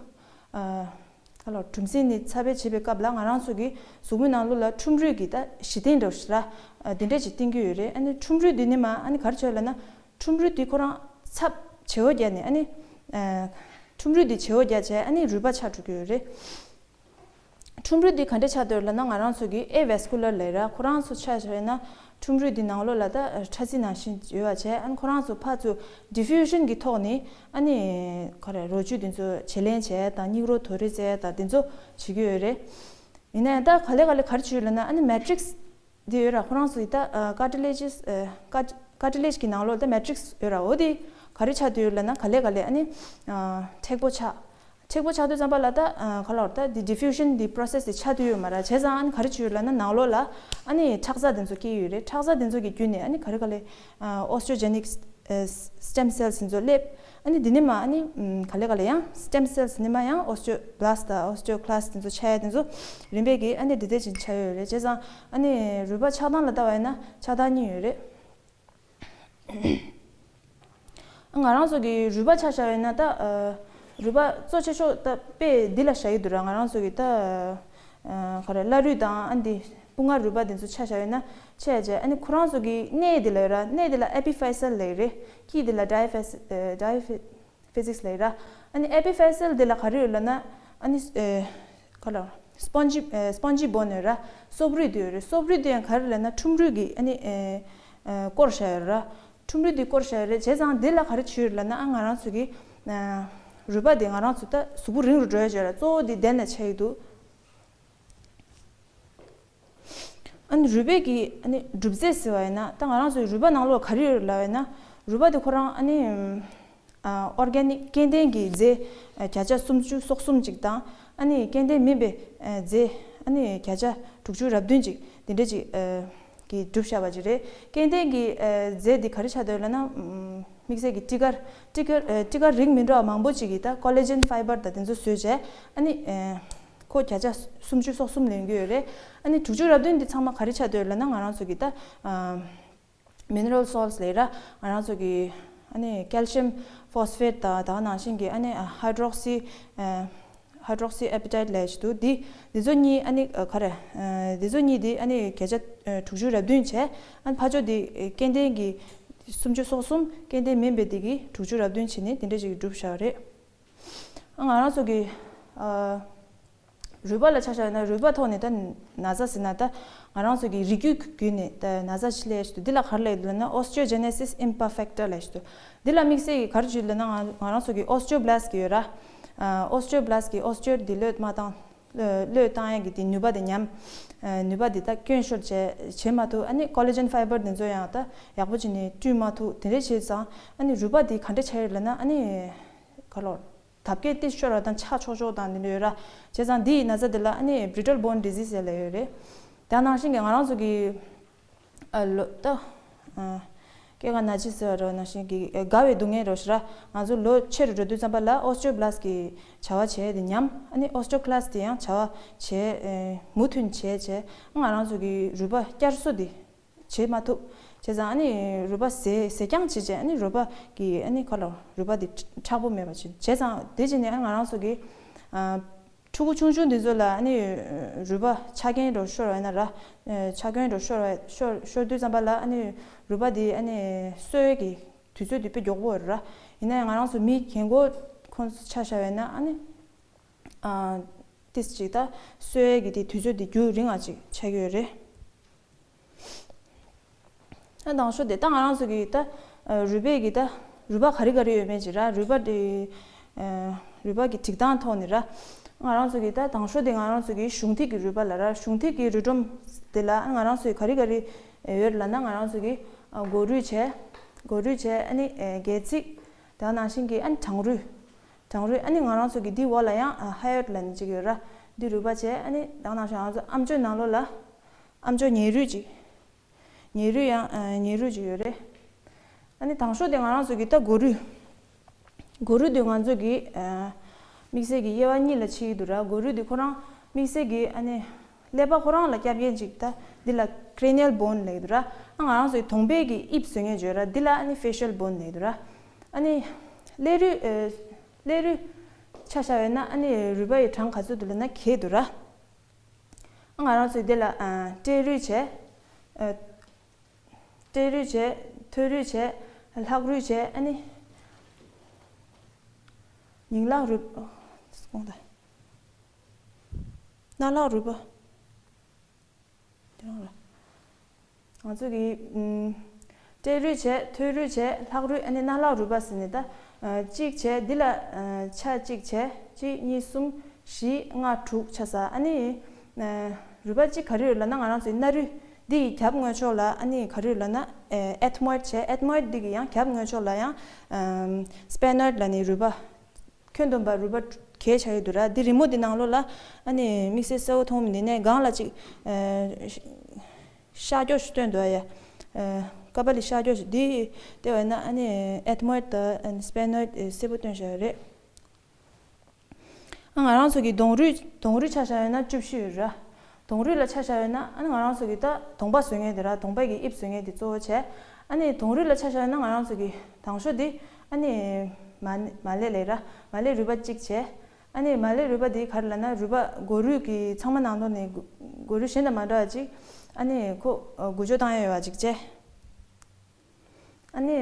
ཨ་ལོ་གྲུམ་སྲིན་ནི་འཚར་འཕེལ་བྱེད་པའི་སྐབས་ལ་ང་རང་ཚོ་གི་གཟུགས་པོའི་ནང་ལོགས་ལ་ཁྲུམ་རུས་ཀྱི་ད་གཞི་རྟེན་འདྲ་བོ་ཞིག་ལ་དེ་འདྲས་ཅིག་བསྟེན་གྱི་ཡོད་རེད། ཨ་ནི་ཁྲུམ་རུས་དེ་ནི་མ་ཨ་ནི་ག་རེ་བྱས་ལབ་ན། ཁྲུམ་རུས་འདི་ཁོ་རང་ཚབ་བྱེ་བོ་བརྒྱབ་ནས་ཨ་ནི། ཁྲུམ་རུས་འདི་བྱེ་བོ་བརྒྱབ་བྱས་ཨ་ནི་རུས་པ་ཆགས་འགྲོ་གི་ཡོད་རེད། ཁྲུམ་རུས་འདི་ག་འདྲས་ཆགས་འདུག་ལབ་ན་ང་རང་ཚོ་གི་avascular layer ཁོ་རང་ཚོ་ཆ་བཞག་ན་ཁྲུམ་རུས་འདི་ནང་ལོགས་ལ་ད་ཕྲ་རྩི་ནང་བཞིན་ཡོད་པ་བྱས་ཨ་ནི་ཁོ་རང་ཚོ་ཕར་ཚུར་diffusion གི་ཐོག་ནས་ཨ་ནི་ག་རེ་རོ་བཅུད་འདི་ཚོ་བྱེད་ལེན་བྱས་དང་སྙིགས་རོ་དོ་རེ་བཙལ་དང་འདི་ཚོ་བྱེད་ཀྱི་ཡོད་རེད། ཡིན་ནའི་ད་ག་ལེ་ག་ལེ་ག་རེ་བྱེད་ཡོད་ལབ་ན་ཨ་ནི་matrix འདི་ཡོད་ར་ཁོ་རང་ཚོ་ཡི་ད་cartilages cartilage གི་ནང་ལོགས་ད་matrix ཡོད་ར་འོ་དེ་ག་རེ་ཆགས་འདུག་ལབ་ན་ག་ལེ་ག་ལེ་ཨ་ནི་མཁྲེགས་པོ་ཆགས། མཁྲེགས་པོ་ཆགས་དུས་ཙམ་པ་ལ་ད་ག་ལ་བར་ད་འདི་diffusion འདི་process འདི་ཆགས་དུས་ཡོད་མ་ར་བྱས་ཙང་ཨ་ནི་ག་རེ་བྱེད་ཡོད་ལབ་ན་ནང་ལོགས་ལ་ཨ་ནི་ཁྲག་རྩ་དེ་ཚོ་སྐྱེ་ཡོད་རེད། ཁྲག་རྩ་དེ་ཚོ་གི་བརྒྱུད་ནས་ཨ་ནི་ག་རེ་ག་ལེ་osteogenic stem cells ཡིན་ཚོ་སླེབས། ཨ་ནི་འདི་ནི་མ་ཨ་ནི་ག་ལེ་ག་ལེ་ཡང་stem cells ནི་མ་ཡང་osteoblast དང་osteoclast དེ་ཚོ་ཆགས་ཡ་དེ་ཚོ་རིམ་པས་ཀྱི་ཨ་ནི་འདི་འདྲ་ཅིག་ཆགས་ཡོད་རེད། བྱས་ཙང་ཨ་ནི་རུས་པ་ཆགས་སྟངས་ལ་ལྟ་བ་ཡིན་ན་ཆགས་སྟངས་གཉིས་ཡོད་རེད། ང་རང་ཚོ་གི་རུས་པ་ཆ་བཞག་ཡོད་ན་ད་ རུས་པ་གཙོ་ཆེ་ཤོས་ད་དཔེ་འདི་ལ་བཞག་གི་འདུག་ར། ང་རང་ཚོ་གི་ད་ཨ་ག་རེ་བླ་རུས་དང་ཨ་འདི་དཔུང་ངར་རུས་པ་འདི་ཚོ་ཆ་བཞག་ཡོད་ན་ཆ་བྱས་ཨ་ནི་ཁོ་རང་ཚོ་གི་གནས་འདི་ལ་ཡོད་ར། གནས་འདི་ལ་ཨེ་པི་ཕེ་སལ་ལབ་ཀྱི་རེད། དཀྱིལ་འདི་ལ་ཌའི་ཕེ་སི་ཌའི་ཕེ་ཕི་ཛིག་སི་ལབ་ཀྱི་ར། ཨ་ནི་ཨེ་པི་ཕེ་སལ་འདི་ལ་ག་རེ་ཡོད་ལབ་ན་ཨ་ནི་ཨ་ག་ལ་སྤོན་ཇི་ཨ་སྤོན་ཇི་བོན་ཡོད་ར། སོབ་རུས་འདི་ཡོད་རེད། སོབ་རུས་འདི་ཡང་ག་རེ་ལབ་ན་ཁྲུམ་རུས་ཀྱི་ཨ་ནི་ཨ་ཨ་སྐོར་བཞག་ཡོད་ར། ཁྲུམ་རུས་འདི་སྐོར་བཞག་ཡོད་རེད། བྱས་ཙང་འདི་ལ་ག་རེ་བྱས་ཡོད་ལབ་ན་ཨ་ང་རང་ཚོ་གི་ཨ་རུས་པ་འདི་ང་རང་ཚོ་ད་གཟུགས་པོ་རིང་རུ་འགྲོ་ཡ་བྱས་ར། གཙོ་བོ་འདི་འདི་ནས་ཆགས་ཀྱི་འདུག་ཨ་ནི་རུས་པའི་གི་ཨ་ནི་གྲུབ་རྫས་ཟེར་བ་ཡིན་ན་ད་ང་རང་ཚོའི་རུས་པ་ནང་ལོགས་ག་རེ་ཡོད་ལབ་ཡིན་ན་རུས་པ་དེ་ཁོ་རང་ཨ་ནི་ཨ་ཨོར་གེ་ནིག་སྐྱེ་ལྡན་གྱི་རྫས་ཨ་བརྒྱ་ཆ་སུམ་ཅུ་སོ་གསུམ་ཅིག་དང་ཨ་ནི་སྐྱེ་ལྡན་མིན་པའི་ཨ་རྫས་ཨ་ནི་བརྒྱ་ཆ་དྲུག་ཅུ་རེ་བདུན་ཅིག་དེ་འདྲ་ཅིག་ཨ་གི་གྲུབ་བཞག་པ་ཅིག་རེད། སྐྱེ་ལྡན་གྱི་ཨ་རྫས་འདི་ག་རེ་ཆགས་བསྡད་ཡོད་ལབ་ན་ཨམ་དམིགས་བསལ་གྱི་སྤྲི་དཀར་སྤྲི་དཀར་ཨ་སྤྲི་དཀར་རིགས་མི་འདྲ་བ་མང་པོ་ཅིག་གིས་ད་ཀོ་ལེ་ཇེན་ཕའི་བར་དང་དེ་ཚོ་བཟོས་བྱས་ཨ་ནི་ཨ་ཁོ་བརྒྱ་ཆ་སུམ་ཅུ་སོ་གསུམ་ལེན་གྱི་ཡོད་རེད། ཨ་ནི་དྲུག་ཅུ་རེ་བདུན་འདི་ཚང་མ་ག་རེ་ཆགས་བསྡད་ཡོད་ལབ་ན་ང་རང་ཚོ་གི་ད་ཨ་མི་ནི་རལ་སོལ་ཊི་ལབ་ཀྱི་ར། ང་རང་ཚོ་གི་ཨ་ནི་ཀལ་ཤི་ཡམ་ཕོ་སི་ཕེ་ཊི་དང་ད་ག་ནང་བཞིན་གྱི་ཨ་ནི་ཨ་ཧའི་ཌྲོག་སི་ཨ་ཧའི་ཌྲོག་སི་ཨེ་པི་ཊའིཊ་ལབ་ཀྱི་འདུག་འདི་འདི་ཚོ་གཉིས་ཨ་ནི་ཨ་ག་རེ་ཨ་འདི་ཚོ་གཉིས་འདི་ཨ་ནི་བརྒྱ་ཆ་ཨ་དྲུག་ཅུ་རེ་བདུན་བྱས། ཨ་ནི་ཕར་ཕྱོགས་འདི་ཨ་སྐྱེ་ལྡན་གྱི་སུམ་ཅུ་སོ་གསུམ། སྐྱེ་ལྡན་མིན་པའི་འདི་གི་དྲུག་ཅུ་རེ་བདུན་བྱས་ནས་དེ་འདྲ་ཞིག་གྲུབ་བཞག་རེད། ཨ་ང་རང་ཚོ་གི་ཨ་རུས་པ་ལ་ཆ་བཞག་ན་རུས་པ་ཐོག་ནས་ད་ན་ཚ་ཟེར་ན་ད་ང་རང་ཚོ་གི་རིགས་རྒྱུད་བརྒྱུད་ནས་ད་ན་ཚ་ཅིག་སླེབས་ཡ་ཞིག་འདུག་འདི་ལ་ག་རེ་ལབ་ཡོད་ལབ་ན་ཨོ་སི་ཊི་ཡོ་ཇེ་ནེ་སིས་ཨིམ་པར་ཕེག་ཊ་ལབ་ཡ་ཞིག་འདུག་འདི་ལ་དམིགས་བསལ་གྱི་ག་རེ་བྱེད་ལབ་ན་ང་ང་རང་ཚོ་གི་ཨོ་སི་ཊི་ཡོ་བྷ་ལ་སི་ཊི་ཡོད་ར། ཨ་ཨོ་སི་ཊི་ཡོ་བྷ་ལ་སི་ཊི་གི་ཨོ་སི་ཊི་ཡོ་དེ་བློས་མ་བཏང་། བློས་བཏང་ཡས་ཀྱི་དེ་ནུས་པ་དེ་ཉམས། ཨ་ནུས་པ་དེ་ད་སྐྱོན་ཤོར་བྱས་བྱེད་མ་ཐུབ། ཨ་ནི་ཀོ་ལེ་ཇེན་ཕའི་བར་དེ་ཚོ་ཡང་ད་ཡག་པོ་བྱས་ནས་བཀྲུས་མ་ཐུབ། དེ་འདྲ་བྱས་ཙང་ཨ་ནི་རུས་པ་དེ་ག་འདྲ་ཆགས་ཡོད་ལབ་ན་ཨ་ནི་ག་ལོར་ཐབ་ཀས་ཏི་ཤོར་བ་དང་ཆག་ཆོག་ཆོག་དང་དེ་འདྲ་ཡོད་ར། བྱས་ཙང་འདི་ཡི་ན་ཚ་དེ་ལ་ཨ་ནི་བྷི་རི་ཊལ་བོན་ཌི་ཟི་ཟི་ཟེར་ལབ་ཡོད་རེད། ད་ནང་བཞིན་གྱི་ང་རང་ཚོ་གི་ཨ་ལོ་ད་ཨ་སྐྱེ་རྒ་ན་འཆི་ཟེར་བ་རོ་ནང་བཞིན་གྱི་ཨ་རྒ་བའི་སྡུག་བསྔལ་རོ་ཞེ་དྲག་ང་ཚོ་ལོ་ཆེ་རུ་འགྲོ་དུས་ཙམ་པ་ལ་ཨོ་སི་ཊི་ཡོ་བྷ་ལ་སི་ཊི་གི་བྱ་བ་བྱས་དེ་ཉམས། ཨ་ནི་ཨོ་སི་ཊི་ཡོ་ཀ་ལ་སི་ཊི་དེ་ཡང་བྱ་བ་བྱས་ཨ་མུ་མཐུད་བྱས་བྱས་ང་རང་ཚོ་གི་རུས་པ་བསྐྱར་གསོ་དེ་བྱེད་མ་ཐུབ། བྱས་ཙང་ཨ་ནི་རུས་པ་ཟས་ཟས་རྐྱང་བྱས་བྱས་ཨ་ནི་རུས་པ་གི་ཨ་ནི་ཁ་ལོ་རུས་པ་དེ་མཁྲེགས་པོ་མེད་པ་བྱས། བྱས་ཙང་དེ་བྱས་ནས་ཨ་ནི་ང་རང་ཚོ་གི་ཨ་ཕྲུ་གུ་ཆུང་ཆུང་འདི་ཚོ་ལ་ཨ་ནི་རུས་པ་ཆག་རྐྱེན་འདྲ་ཤོར་བ་ཡིན་ན་ར། ཆག་རྐྱེན་འདྲ་ཤོར་བ་ཤོར་ཤོར་དུས་ཙམ་པ་ལ་ཨ་ནི་རུས་པ་དེ་ཨ་ནི་གསོ་བའི་གི་དུས་ཚོད་དེ་དཔེ་མགྱོགས་པོ་རེད་ར། ཡིན་ན་ཡང་ང་རང་ཚོ་མི་རྒན་གོག་ཁོང་ཚོ་ཆ་བཞག་པ་ཡིན་ན་ཨ་ནི་ཨ་ཏིས་ཅིག་ད་གསོ་བའི་གི་དེ་དུས་ཚོད་དེ་རྒྱུན་རིང་ང་ཅིག་ཆགས་ཀྱི་ཡོད་རེད། ཨ་དང་ཤོས་དེ་ད་ང་རང་ཚོ་གི་ད་ཨ་རུས་པའི་གི་ད་རུས་པ་ག་རེ་ག་རེ་ཡོད་མེད་ཅིག་ར། རུས་པ་དེ་ཨ་རུས་པ་གི་སྒྲིག་སྟངས་ཐོག་ནས་ར། ང་རང་ཚོ་གི་ད་དང་ཤོས་དེ་ང་རང་ཚོ་གི་གཞུང་ཐིག་གི་རུས་པ་ལ་ར། གཞུང་ཐིག་གི་རུས་སྒྲོམ་དེ་ལ་ང་རང་ཚོ་གི་ག་རེ་ག་རེ་ཡོད་ལབ་ན་ང་རང་ཚོ་གི་ཨ་མགོ་རུས་བྱས། མགོ་རུས་བྱས་ཨ་ནི་ཨ་སྒལ་ཚིགས། དེ་ནང་བཞིན་གྱི་ཨ་ནི་བྲང་རུས། བྲང་རུས་ཨ་ནི་ང་རང་ཚོ་གི་འདི་འོག་ལ་ཡང་ཨ་ཧ་ཡོད་ལབ་ནས་ཅིག་ཡོད་ར། འདི་རུས་པ་བྱས་ཨ་ནི་དེ་ནང་བཞིན་ང་ཚོ་ཨམ་ཅོག་ནང་ལོགས་ལ་ཨམ་ཅོག་ཉེ་རུས་ཅིག་ཉེ་རུས་ཡང་ཨ་ཉེ་རུས་ཅིག་ཡོད་རེད། ཨ་ནི་དང་ཤོས་དེ་ང་རང་ཚོ་གི་ད་མགོ་རུས། མགོ་རུས་དེ་ང་ཚོ་གི་ཨ་དམིགས་བསལ་གྱི་དབྱེ་བ་གཉིས་ལ་ཕྱེ་གི་འདུག་ར། མགོ་རུས་དེ་ཁོ་རང་དམིགས་བསལ་གྱི་ཨ་ནི་ཀླད་པ་ཁོ་རང་ལ་རྒྱབ་མཁན་ཅིག་ད་འདི་ལ་ཀྲེ་ནི་ཡལ་བོན་ལབ་ཀྱི་འདུག་ར། ཨ་ང་རང་ཚོའི་གདོང་པའི་གི་དབྱིབས་བཟོ་མཁན་ཅིག་ཡོད་ར། འདི་ལ་ཨ་ནི་ཕེ་ཤལ་བོན་ལབ་ཀྱི་འདུག་ར། ཨ་ནི་ཀླད་རུས་ཨ་ཀླད་རུས་ཆ་བཞག་ཡོད་ན་ཨ་ནི་རུས་པ་ཡི་གྲངས་ག་ཚོད་འདུག་ལབ་ན་བརྒྱད་འདུག་ར། ཨ་ང་རང་ཚོའི་འདི་ལ་ཨ་སྤྲེལ་རུས་བྱས། ཨ་སྤྲེལ་རུས་བྱས། ཐོད་རུས་བྱས། ལྷག་རུས་བྱས། ཨ་ནི་ཉིང་ལག་རུས་པ། སྐོང་ད། སྣ་ལག་རུས་པ། དེ་རང་ལ། ང་ཚོ་གི་ཨུམ་སྤྲེལ་རུས་བྱས། ཐོད་རུས་བྱས། ལྷག་རུས། ཨ་ནི་སྣ་ལག་རུས་པ་ཟེར་ནས་ད་ཨ་གཅིག་བྱས། འདི་ལ་ཨ་ཆ་གཅིག་བྱས། གཅིག་གཉིས་གསུམ་བཞི་ལྔ་དྲུག་ཆ་ས། ཨ་ནི་ཨ་རུས་པ་གཅིག་ག་རེ་ཡོད་ལབ་ན་ང་རང་ཚོའི་སྣ་རུས་འདི་ཡི་རྒྱབ་ངོས་ཕྱོགས་ལ་ཨ་ནི་ག་རེ་ཡོད་ལབ་ན་ཨ་ཨེད་མོ་ཡིཌ་བྱས། ཨེད་མོ་ཡིཌ་འདི་གི་ཡང་རྒྱབ་ངོས་ཕྱོགས་ལ་ཡང་ཨ་སྤེ་ནོ་ཡིཌ་ལབ་ནས་རུས་པ། ཁྱོན་བསྡོམས་པ་རུས་པ་གས་ཆགས་ཡོད་འདུག་ར། འདི་རི་མོ་འདི་ནང་ལོགས་ལ་ཨ་ནི་དམིགས་བསལ་གསལ་བོ་མཐོང་མི་འདུག་ནས་སྒང་ལ་ཅིག་ཨ་ཤ་སྐྱོ་ཞིག་སྟོན་འདུག་ཡ། ཨ་ཀ་པ་ལི་ཤ་སྐྱོ་ཞིག་འདི་ལྟེ་བ་ན་ཨ་ནི་ཨེད་མོ་ཡིཌ་དང་ཨ་ནི་སྤེ་ནོ་ཡིཌ་གསལ་པོ་སྟོན་བཞག་ཡོད་རེད། ཨ་ང་རང་ཚོ་གི་གདོང་རུས་གདོང་རུས་ཆ་བཞག་ཡོད་ན་བཅུ་བཞི་ཡོད་ར། གདོང་རུས་ལ་ཆ་བཞག་ཡོད་ན་ཨ་ནི་ང་རང་ཚོ་གི་ད་གདོང་པ་བཟོ་མཁན་དེ་ར། གདོང་པ་གི་དབྱིབས་བཟོ་མཁན་དེ་གཙོ་བོ་བྱས། ཨ་ནི་གདོང་རུས་ལ་ཆ་བཞག་ཡོད་ན་ང་རང་ཚོ་གི་དང་ཤོས་དེ་ཨ་ནི་ མ་མ་ལེ་ལེ་ར། མ་ལེ་རུས་པ་གཅིག་བྱས། ཨ་ནི་མ་ལེ་རུས་པ་འདི་ག་རེ་ལབ་ན། རུས་པ་མགོ་རུས་ཀྱི་ཚང་མ་ནང་དོན་ནས་མགོ་མགོ་རུས་གཞན་དང་མ་འདྲ་བ་ཅིག་ཨ་ནི་ཁོ་འགུལ་སྐྱོད་བཏང་ཡ་ཡོད་པ་ཅིག་བྱས། ཨ་ནི།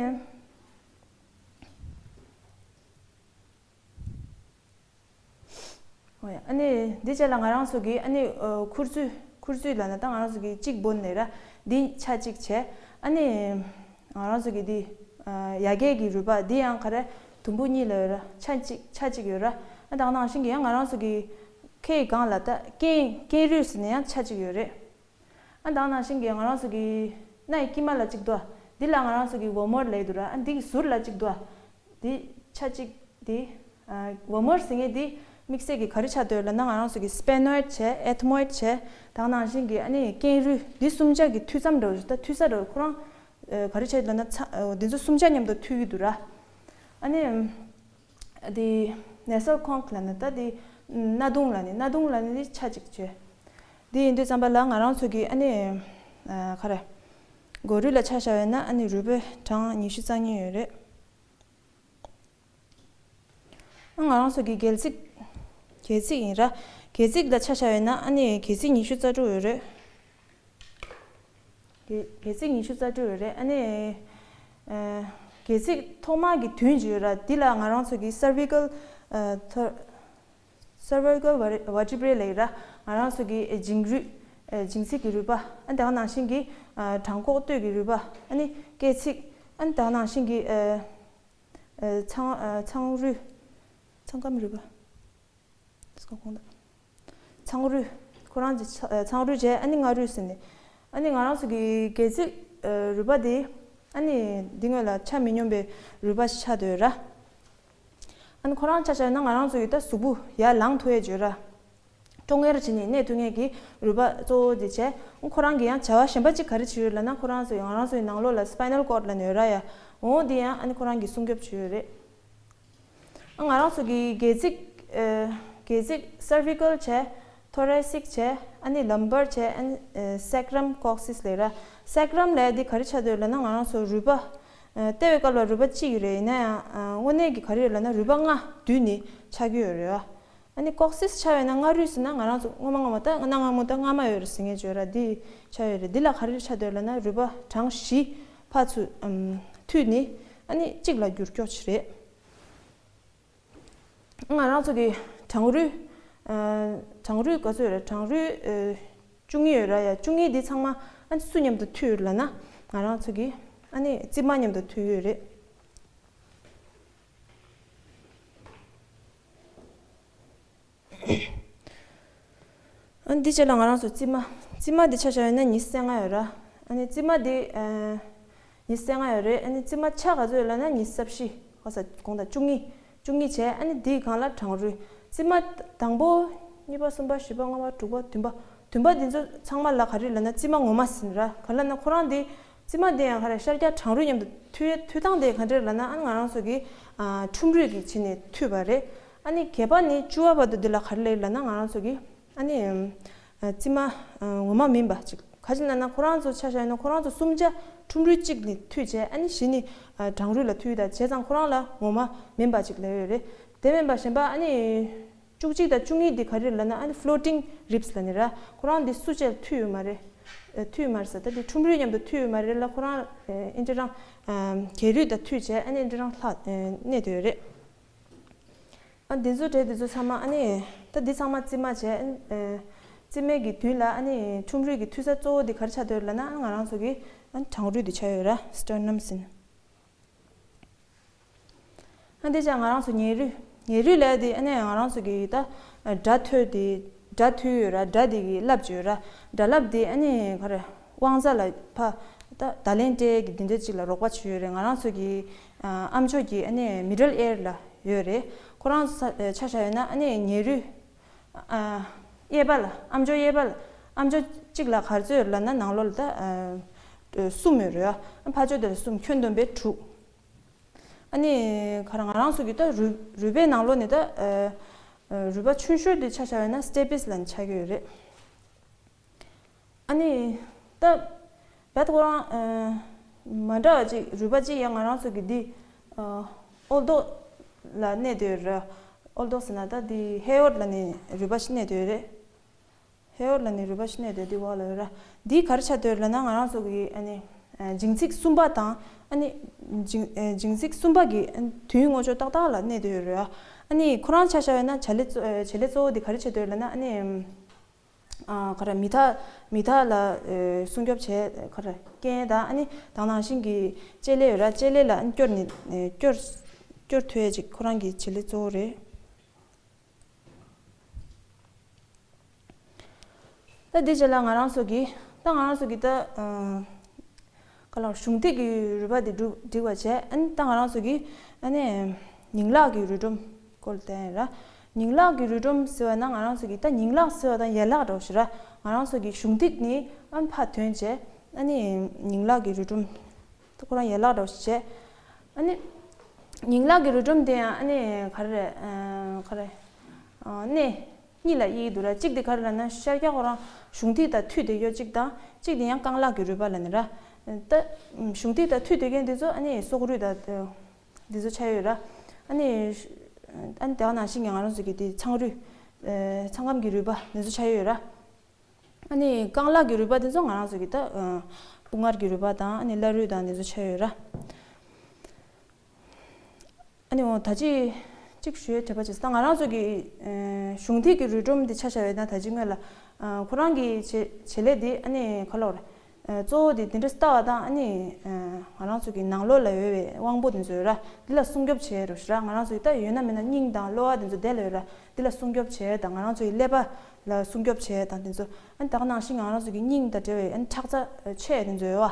ཨོ་ཡ། ཨ་ནི་འདི་བྱས་ལ་ང་རང་ཚོ་གི་ཨ་ནི་ཨ་ཁུར་ཚུར་ཁུར་ཚུར་ལབ་ན་ད་ང་རང་ཚོ་གི་གཅིག་སྦོམ་ནས་ར། འདི་ཆ་གཅིག་བྱས། ཨ་ནི་ང་རང་ཚོ་གི་འདི་ཨ་ཡ་གྱལ་གྱི་རུས་པ་འདི་ཡང་ག་རེ་དུམ་བུ་གཉིས་ལ་ཡོད་ར། ཆ་གཅིག་ཆ་གཅིག་ཡོད་ར། ཨ་ད་ག་ནང་བཞིན་གི་ཡང་ང་རང་ཚོ་གི་ཁའི་སྒང་ལ་ད་སྐེ་སྐེ་རུས་ཟེར་ནས་ཡང་ཆ་གཅིག་ཡོད་རེད། ཨ་ད་ག་ནང་བཞིན་གི་ང་རང་ཚོ་གི་སྣའི་དཀྱིལ་མ་ལ་གཅིག་འདུག་འདི་ལ་ང་རང་ཚོ་གི་བོ་མོར་ལབ་འདུག་ར། ཨ་འདི་གི་ཟུར་ལ་གཅིག་འདུག་འདི་ཆ་གཅིག་འདི། ཨ་བོ་མོར་ཟེར་མཁན་འདི་དམིགས་བསལ་གྱི་ག་རེ་ཆགས་འདུག་ལབ་ན། ང་རང་ཚོ་གི་སྤེ་ནོ་ཡིཌ་བྱས། ཨེཐ་མོ་ཡིཌ་བྱས། ད་ག་ནང་བཞིན་གྱི་ཨ་ནི་སྐེ་རུས་འདི་གསུམ་ཆ་གི་མཐུད་མཚམས་འདྲ་བོ་ཞིག་ད་མཐུད་ས་འདྲ་བོ་ཁོ་རང་ཨ་ག་རེ་བྱས་ལབ་ན། ཚ་ཨ་འདི་ཚོ་གསུམ་ཆ་མཉམ་དུ་མཐུད་ཀྱི་འདུག་ར། ཨ་ནི་འདི་ནེ་སལ་ཁོང་ལབ་ནི་ད་འདི་སྣ་དུང་ལབ་ནི། སྣ་དུང་ལབ་ནི་འདི་ཆ་གཅིག་བྱས། འདི་ཡིན་དུས་ཙམ་པ་ལ་ང་རང་ཚོ་གི་ཨ་ནི་ཨ་ག་རེ་མགོ་རུས་ལ་ཆ་བཞག་ཡོད་ན་ཨ་ནི་རུས་པའི་གྲངས་ཉི་ཤུ་རྩ་གཉིས་ཡོད་རེད། ང་རང་ཚོ་གི་སྒལ་ཚིགས། སྒལ་ཚིགས་ཡིན་ར། སྒལ་ཚིགས་ལ་ཆ་བཞག་ཡོད་ན་ཨ་ནི་སྒལ་ཚིགས་ཉི་ཤུ་རྩ་དྲུག་ཡོད་རེད། སྒལ་སྒལ་ཚིགས་ཉི་ཤུ་རྩ་དྲུག་ཡོད་རེད། ཨ་ནི་ཨ་སྒལ་ཚིགས་ཐོག་མ་གི་མདུན་ཅིག་ཡོད་ར། འདི་ལ་ང་རང་ཚོ་གི་སར་བི་ཀལ་ཨ་ཐོ་སར་བི་ཀལ་ཝར་ཊི་བྷ་རེ་ལབ་ཡོད་ར། ང་རང་ཚོ་གི་ཨ་འགྱིང་རུས་ཨ་འགྱིང་ཚིགས་ཀྱི་རུས་པ། ཨ་དེ་ག་ནང་བཞིན་གྱི་ཨ་བྲང་ཁོག་སྟོད་ཀྱི་རུས་པ། ཨ་ནི་སྐེ་ཚིགས། ཨ་ནི་དེ་ག་ནང་བཞིན་གྱི་ཨ་ཨ་ཚངས་ཨ་ཚངས་རུས། ཚངས་སྐམ་རུས་པ། ཚངས་རུས། ཁོ་རང་གི་ཚ་ཚངས་རུས་བྱས། ཨ་ནི་མངའ་རུས་ཟེར་ནས། ཨ་ནི་ང་རང་ཚོ་གི་སྒལ་ཚིགས་ཨ་རུས་པ་དེ་ཨ་ནི་འདི་སྔོན་ལ་ཆ་མི་སྙོམས་པའི་རུས་པ་ཞིག་ཆགས་བསྡད་ཡོད་ར། ཨ་ནི་ཁོ་རང་ཆ་བཞག་ན་ང་རང་ཚོ་གི་ད་གཟུགས་པོ་ཡར་ལངས་ཐུབ་ཡས་ཅིག་ཡོད་ར། ཀྲོང་ངེར་བྱས་ནས་གནས་ཐུབ་མཁན་གྱི་རུས་པ་གཙོ་བོ་དེ་བྱས། ཁོ་རང་གི་ཡང་བྱ་བ་གཞན་པ་གཅིག་ག་རེ་བྱེད་ཡོད་ལབ་ན། ཁོ་རང་ཚོ་ཡི་ང་རང་ཚོ་ཡི་ནང་ལོགས་ལ་སི་པའི་ནལ་ཀོཌ་ལབ་ནས་ཡོད་ར་ཡ། འོ་དེ་ཡང་ཨ་ནི་ཁོ་རང་གི་སྲུང་སྐྱོབ་བྱེད་ཡོད་རེད། ང་རང་ཚོ་གི་སྒལ་ཚིགས་ཨ་སྒལ་ཚིགས་སར་བི་ཀལ་བྱས། ཐོ་རེ་སིག་བྱས། ཨ་ནི་ལམ་བར་བྱས། ཨ་ནི་ཨ་སེག་རམ་ཀོག་སིས་ལབ་ར། སེག་རམ་ལབ་ཡ་འདི་ག་རེ་ཆགས་བསྡད་ཡོད་ལབ་ན། ང་རང་ཚོ་རུས་པ་ཨ་ལྟེ་བའི་སྐབས་ལ་རུས་པ་གཅིག་རེད། ཡིན་ན་ཡང་ཨ་དངོས་གནས་ཀྱི་ག་རེ་ཡོད་ལབ་ན། རུས་པ་ལྔ་བསྡུས་ནས་ཆགས་ཀྱི་ཡོད་རེད་བ། ཨ་ནི་ཀོག་སིས་ཆགས་ཡོད་ན། མངའ་རུས་ཟེར་ན་ང་རང་ཚོ་སྔོན་མ་སྔོན་མ་ད་གནའ་སྔ་མོ་ད་རྔ་མ་ཡོད་རེད་ཟེར་མཁན་ཅིག་ཡོད་ར། འདི་ཆགས་ཡོད་རེད། འདི་ལ་ག་རེ་ཆགས་བསྡད་ཡོད་ལབ་ན། རུས་པ་གྲངས་བཞི་ཕར་ཚུར་ཨམ་མཐུད་ནས་ཨ་ནི་གཅིག་ལ་འགྱུར་ཀྱོག་ཅིག་རེད། ང་རང་ཚོ་གི་བྲང་རུས་ཨ་བྲང་རུས་ག་ཚོད་ཡོད་རེད། བྲང་རུས་ཨ་བཅུ་གཉིས་ཡོད་ར་ཡ། བཅུ་གཉིས་འདི་ཚང་མ་ཨ་ནི་སུ་མཉམ་དུ་མཐུད་ཡོད་ལབ་ན། ང་རང་ཚོ་གི་ཨ་ནི་རྩིབ་མ་མཉམ་དུ་མཐུད་ཡོད་རེད། ཨ་འདི་བྱས་ལ་ང་རང་ཚོ་རྩིབ་མ། རྩིབ་མ་འདི་ཆ་བཞག་ཡོད་ན་ཉི་ཤུ་རྩ་ལྔ་ཡོད་ར། ཨ་ནི་རྩིབ་མ་འདི་ཨ་ཉི་ཤུ་རྩ་ལྔ་ཡོད་རེད། ཨ་ནི་རྩིབ་མ་ཆ་ག་ཚོད་ཡོད་ལབ་ན་ཉི་ཤུ་རྩ་བཞི། ཧ་ས་གོང་དང་བཅུ་གཉིས། བཅུ་གཉིས་བྱས། ཨ་ནི་འདིའི་སྒང་ལ་བྲང་རུས། རྩིབ་མ་དང་པོ་གཉིས་པ་གསུམ་པ་བཞི་པ་ལྔ་པ་དྲུག་པ་བདུན་པ། བདུན་པ་འདི་ཚོ་ཚང་མ་ལ་ག་རེ་ལབ་ན་རྩིབ་མ་ངོ་མ་ཟེར་ར། ག་ལབ་ན་ཁོ་རང་འདི་རྩིབ་མ་འདི་ཡང་ག་རེ་ཤར་རྒྱག་བྲང་རུས་མཉམ་དུ་མཐུད་མཐུད་སྟངས་དེ་ག་འདྲ་ལབ་ན། ཨ་ང་རང་ཚོ་གི་ཨ་ཁྲུམ་རུས་ཀྱི་བྱས་ནས་མཐུད་པ་རེད། ཨ་ནི་བརྒྱད་པ་ནས་བཅུ་པ་བར་དུ་འདི་ལ་ག་རེ་ལབ་ལབ་ན། ང་རང་ཚོ་གི་ཨ་ནི་ཨ་རྩིབ་མ་ཨ་ངོ་མ་མིན་པ་ཅིག་ག་ཅི་ལབ་ན་ཁོ་རང་ཚོ་ཆ་བཞག་ན་ཁོ་རང་ཚོ་གསུམ་ཆ་ཁྲུམ་རུས་གཅིག་ནས་མཐུད་བྱས། ཨ་ནི་གཞི་ནི་ཨ་བྲང་རུས་ལ་མཐུད། ད་བྱས་ཙང་ཁོ་རང་ལ་ངོ་མ་མིན་པ་ཅིག་ལབ་ཡོད་རེད། དེ་མིན་པ་གཞན་པ་ཨ་ནི་བཅུ་གཅིག་དང་བཅུ་གཉིས་འདི་ག་རེ་ལབ་ན། ཨ་ནི་ཕློ་ཊིང་རིབས་ལབ་ནི་ར། ཁོ་རང་འདི་སུ་བཅས་མཐུད་ཡོད་མ་རེད། ཨ་མཐུད་ཡོད་མ་རེད་ཟེར། ད་འདི་ཁྲུམ་རུས་མཉམ་དུ་མཐུད་ཡོད་མ་རེད་ལ། ཁོ་རང་ཨ་ཨིན་ཏྲ་རང་ཨ་གྱེས་རུས་དང་མཐུད་བྱས། ཨ་ནི་ཨིན་ཏྲ་རང་ལྷག་ཨ་གནས་བསྡད་ཡོད་རེད། ཨ་འདི་ཚོ་གྲས་འདི་ཚོ་ཚང་མ་ཨ་ནི་ད་འདི་ཚང་མ་རྩིབ་མ་བྱས། ཨ་རྩིབ་མའི་གི་མདུན་ལ་ཨ་ནི་ཁྲུམ་རུས་ཀྱི་མཐུད་ས་གཙོ་བོ་འདི་ག་རེ་ཆགས་བསྡད་ཡོད་ལབ་ན། ཨ་ང་རང་ཚོ་གི་ཨ་བྲང་རུས་འདི་ཆགས་ཡོད་ར། སི་ཊར་ནམ་ཟེར་ནི། ཨ་འདི་ཅག་ང་རང་ཚོ་ཉེ་རུས། ཉེ་རུས་ལབ་དེ་ཨ་ནི་ང་རང་ཚོ་གི་ད་སྒྲ་མཐུད་དེ། སྒྲ་མཐུད་ཡོད་ར། སྒྲ་དེ་གི་རླབས་ཅིག་ཡོད་ར། སྒྲ་རླབས་དེ་ཨ་ནི་ག་རེ་དབང་རྩ་ལ་ཕ་ད་བརྡ་ལན་སྤྲད་གི་འདི་འདྲ་ཅིག་ལ་རོགས་པ་བྱེད་ཡོད་རེད། ང་རང་ཚོ་གི་ཨ་ཨམ་ཅོག་གི་ཨ་ནི་མི་ཌལ་ཨེར་ལ་ཡོད་རེད། ཁོ་རང་ཚོ་ཆ་བཞག་ཡོད་ན་ཨ་ནི་ཉེ་རུས་ཨ་གཡས་པ་ལ། ཨམ་ཅོག་གཡས་པ་ལ། ཨམ་ཅོག་གཅིག་ལ་ག་ཚོད་ཡོད་ལབ་ན་ནང་ལོགས་ལ་ད་ཨ་གསུམ་ཡོད་རེད། ཨ་ཕར་ཕྱོགས་དེ་ལ་གསུམ། ཁྱོན་བསྡོམས་པས་དྲུག་ཨ་ནི་ག་རེ་ང་རང་ཚོ་གི་ད་རུས་རུས་པའི་ནང་ལོགས་ནས་ད་ཨ་ཨ་རུས་པ་ཆུང་ཤོས་དེ་ཆ་བཞག་ཡོད་ན་སི་ཊེ་པིས་ལབ་ནས་ཆགས་ཀྱི་ཡོད་རེད། ཨ་ནི་ད་བད་ཁོ་རང་ཨ་མ་འདྲ་བ་ཅིག་རུས་པ་གཅིག་ཡང་ང་རང་ཚོ་གི་འདི་ཨ་ཨོལ་རྡོ་ ལ་གནས་སྡོད་ར། ཨོལ་ཏོག་ཟེར་ན་ད་འདི་ཧེ་ཡོད་ལ་ནི་རུས་པ་ཞིག་གནས་སྡོད་རེད། ཧེ་ཡོད་ལ་ནི་རུས་པ་ཞིག་གནས་སྡོད་འདི་འོག་ལ་ཡོད་ར། འདི་ག་རེ་ཆགས་སྡོད་ལ་ན་ང་རང་ཚོ་གི་ཨ་ནི་ཨ་སྦྱིན་ཚིག་གསུམ་པ་དང་ཨ་ནི་སྦྱིན་ཨ་སྦྱིན་ཚིག་གསུམ་པ་གི་ཨ་དུས་ངོ་ཆོད་ཏག་ཏག་ལ་གནས་སྡོད་ཡོད་རེད། ཨ་ནི་ཁོ་རང་ཆ་བཞག་ཡོད་ན་བྱ་ལས་གཙོ་ཨ་བྱེད་ལས་གཙོ་བོ་འདི་ག་རེ་བྱེད་སྡོད་ལ་ན་ཨ་ནི། ཨ་ག་རེ་མི་ཐག་མི་ཐག་ལ་ཨེ་སྲུང་སྐྱོབ་བྱས་ག་རེ་རྐྱེན་དང་ཨ་ནི་དེ་ནང་བཞིན་གྱི་ལྕེ་ལེ་ཡོད་ར། ལྕེ་ལེ་ལ་ཨ་ནི་སྐྱོར་ནི་ཨེ་སྐྱོར་སྐྱོར་ཐུབ་ཡས་ཅིག་ཁོ་རང་གི་བྱེད་ལས་གཙོ་བོ་རེད། ད་འདི་རྗེས་ལ་ང་རང་ཚོ་གི་ད་ང་རང་ཚོ་གི་ད་ཨ། ག་ལ་གཞུང་ཐིག་གི་རུས་པ་དེ་སྒྲུག་སྒྲིག་པ་བྱས། ཨ་ནི་ད་ང་རང་ཚོ་གི་ཨ་ནི་ཉིང་ལག་གི་རུས་སྒྲོམ་སྐོར་བསྟན་ཡིན་ར། ཉིང་ལག་གི་རུས་སྒྲོམ་ཟེར་བ་ན་ང་རང་ཚོ་གི་ད་ཉིང་ལག་ཟེར་བ་དང་ཡན་ལག་འདྲ་བོ་ཞིག་ར། ང་རང་ཚོ་གི་གཞུང་ཐིག་ནི་ཨ་ནི་ཕར་དོན་བྱས། ཨ་ནི་ཉིང་ལག་གི་རུས་སྒྲོམ་ད་ཁོ་རང་ཡན་ལག་འདྲ་བོ་ཞིག་བྱས། ཨ་ནི་ཉིང་ལག་གི་རུས་སྒྲོམ་དེ་ཡང་ཨ་ནི་ག་རེ་རེད། ཨ་ག་རེ་ཨ་གནས། གཉིས་ལ་དབྱེ་གི་འདུག་ར། གཅིག་དེ་ག་རེ་ལབ་ན་ཤར་རྒྱག་ཁོ་རང་གཞུང་ཐིག་དང་མཐུད་དེ་ཡོད་གཅིག་དང་། གཅིག་དེ་ཡང་རྐང་ལག་གི་རུས་པ་ལབ་ནི་ར། ད་གཞུང་ཐིག་དང་མཐུད་དེ་མཁན་དེ་ཚོ་ཨ་ནི་སྲོག་རུས་དང་དེ་ཚོ་ཆགས་ཡོད་ར། ཨ་ནི་ཨ་ནི་དེ་ག་ནང་བཞིན་གྱི་ང་རང་ཚོ་གི་དེ་ཚངས་རུས། ཚངས་སྐམ་གྱི་རུས་པ་དེ་ཚོ་ཆགས་ཡོད་ར། ཨ་ནི་རྐང་ལག་གི་རུས་པ་དེ་ཚོ་ང་རང་ཚོ་གི་ད་དཔུང་ངར་གྱི་རུས་པ་དང་ཨ་ནི་བླ་རུས་དང་དེ་ཚོ་ཆགས་ཡོད་ར། ཨ་ནི་འོ་ད་ཅི་གཅིག་ཞུ་ཡས་དྲན་པ་བྱས་ད་ང་རང་ཚོ་གི་ཨ་གཞུང་ཐིག་གི་རུས་སྒྲོམ་འདི་ཆ་བཞག་ཡོད་ན་ད་ཅི་སྔོན་ལ་ཨ་ཁོ་རང་གི་བྱེད་བྱེད་ལས་འདི་ཨ་ནི་ག་ལབ་དགོས་རེད། ཨ་གཙོ་བོ་འདི་འདི་འདྲ་ལྟ་བ་དང་ཨ་ནི་ཨ་ང་རང་ཚོ་གི་ནང་ལོགས་ལ་ཡོད་པའི་དབང་པོ་འདི་ཚོ་ཡོད་ར། འདི་ལ་སྲུང་སྐྱོབ་བྱེད་རོགས་ཞུ་ར། ང་རང་ཚོ་གི་ད་ཡོད་ན་མེད་ན་སྙིང་དང་གློ་བ་འདི་ཚོ་དེ་ལ་ཡོད་ར། འདི་ལ་སྲུང་སྐྱོབ་བྱེད་དང་ང་རང་ཚོ་གི་ཀླད་པ་ལ་སྲུང་སྐྱོབ་བྱེད་དང་དེ་ཚོ་ཨ་ནི་ད་ག་ནང་བཞིན་ང་རང་ཚོ་གི་སྙིང་དང་འབྲེལ་བའི་ཨ་ནི་ཁྲག་རྩ་ཆེ་དེ་ཚོ་ཡོད་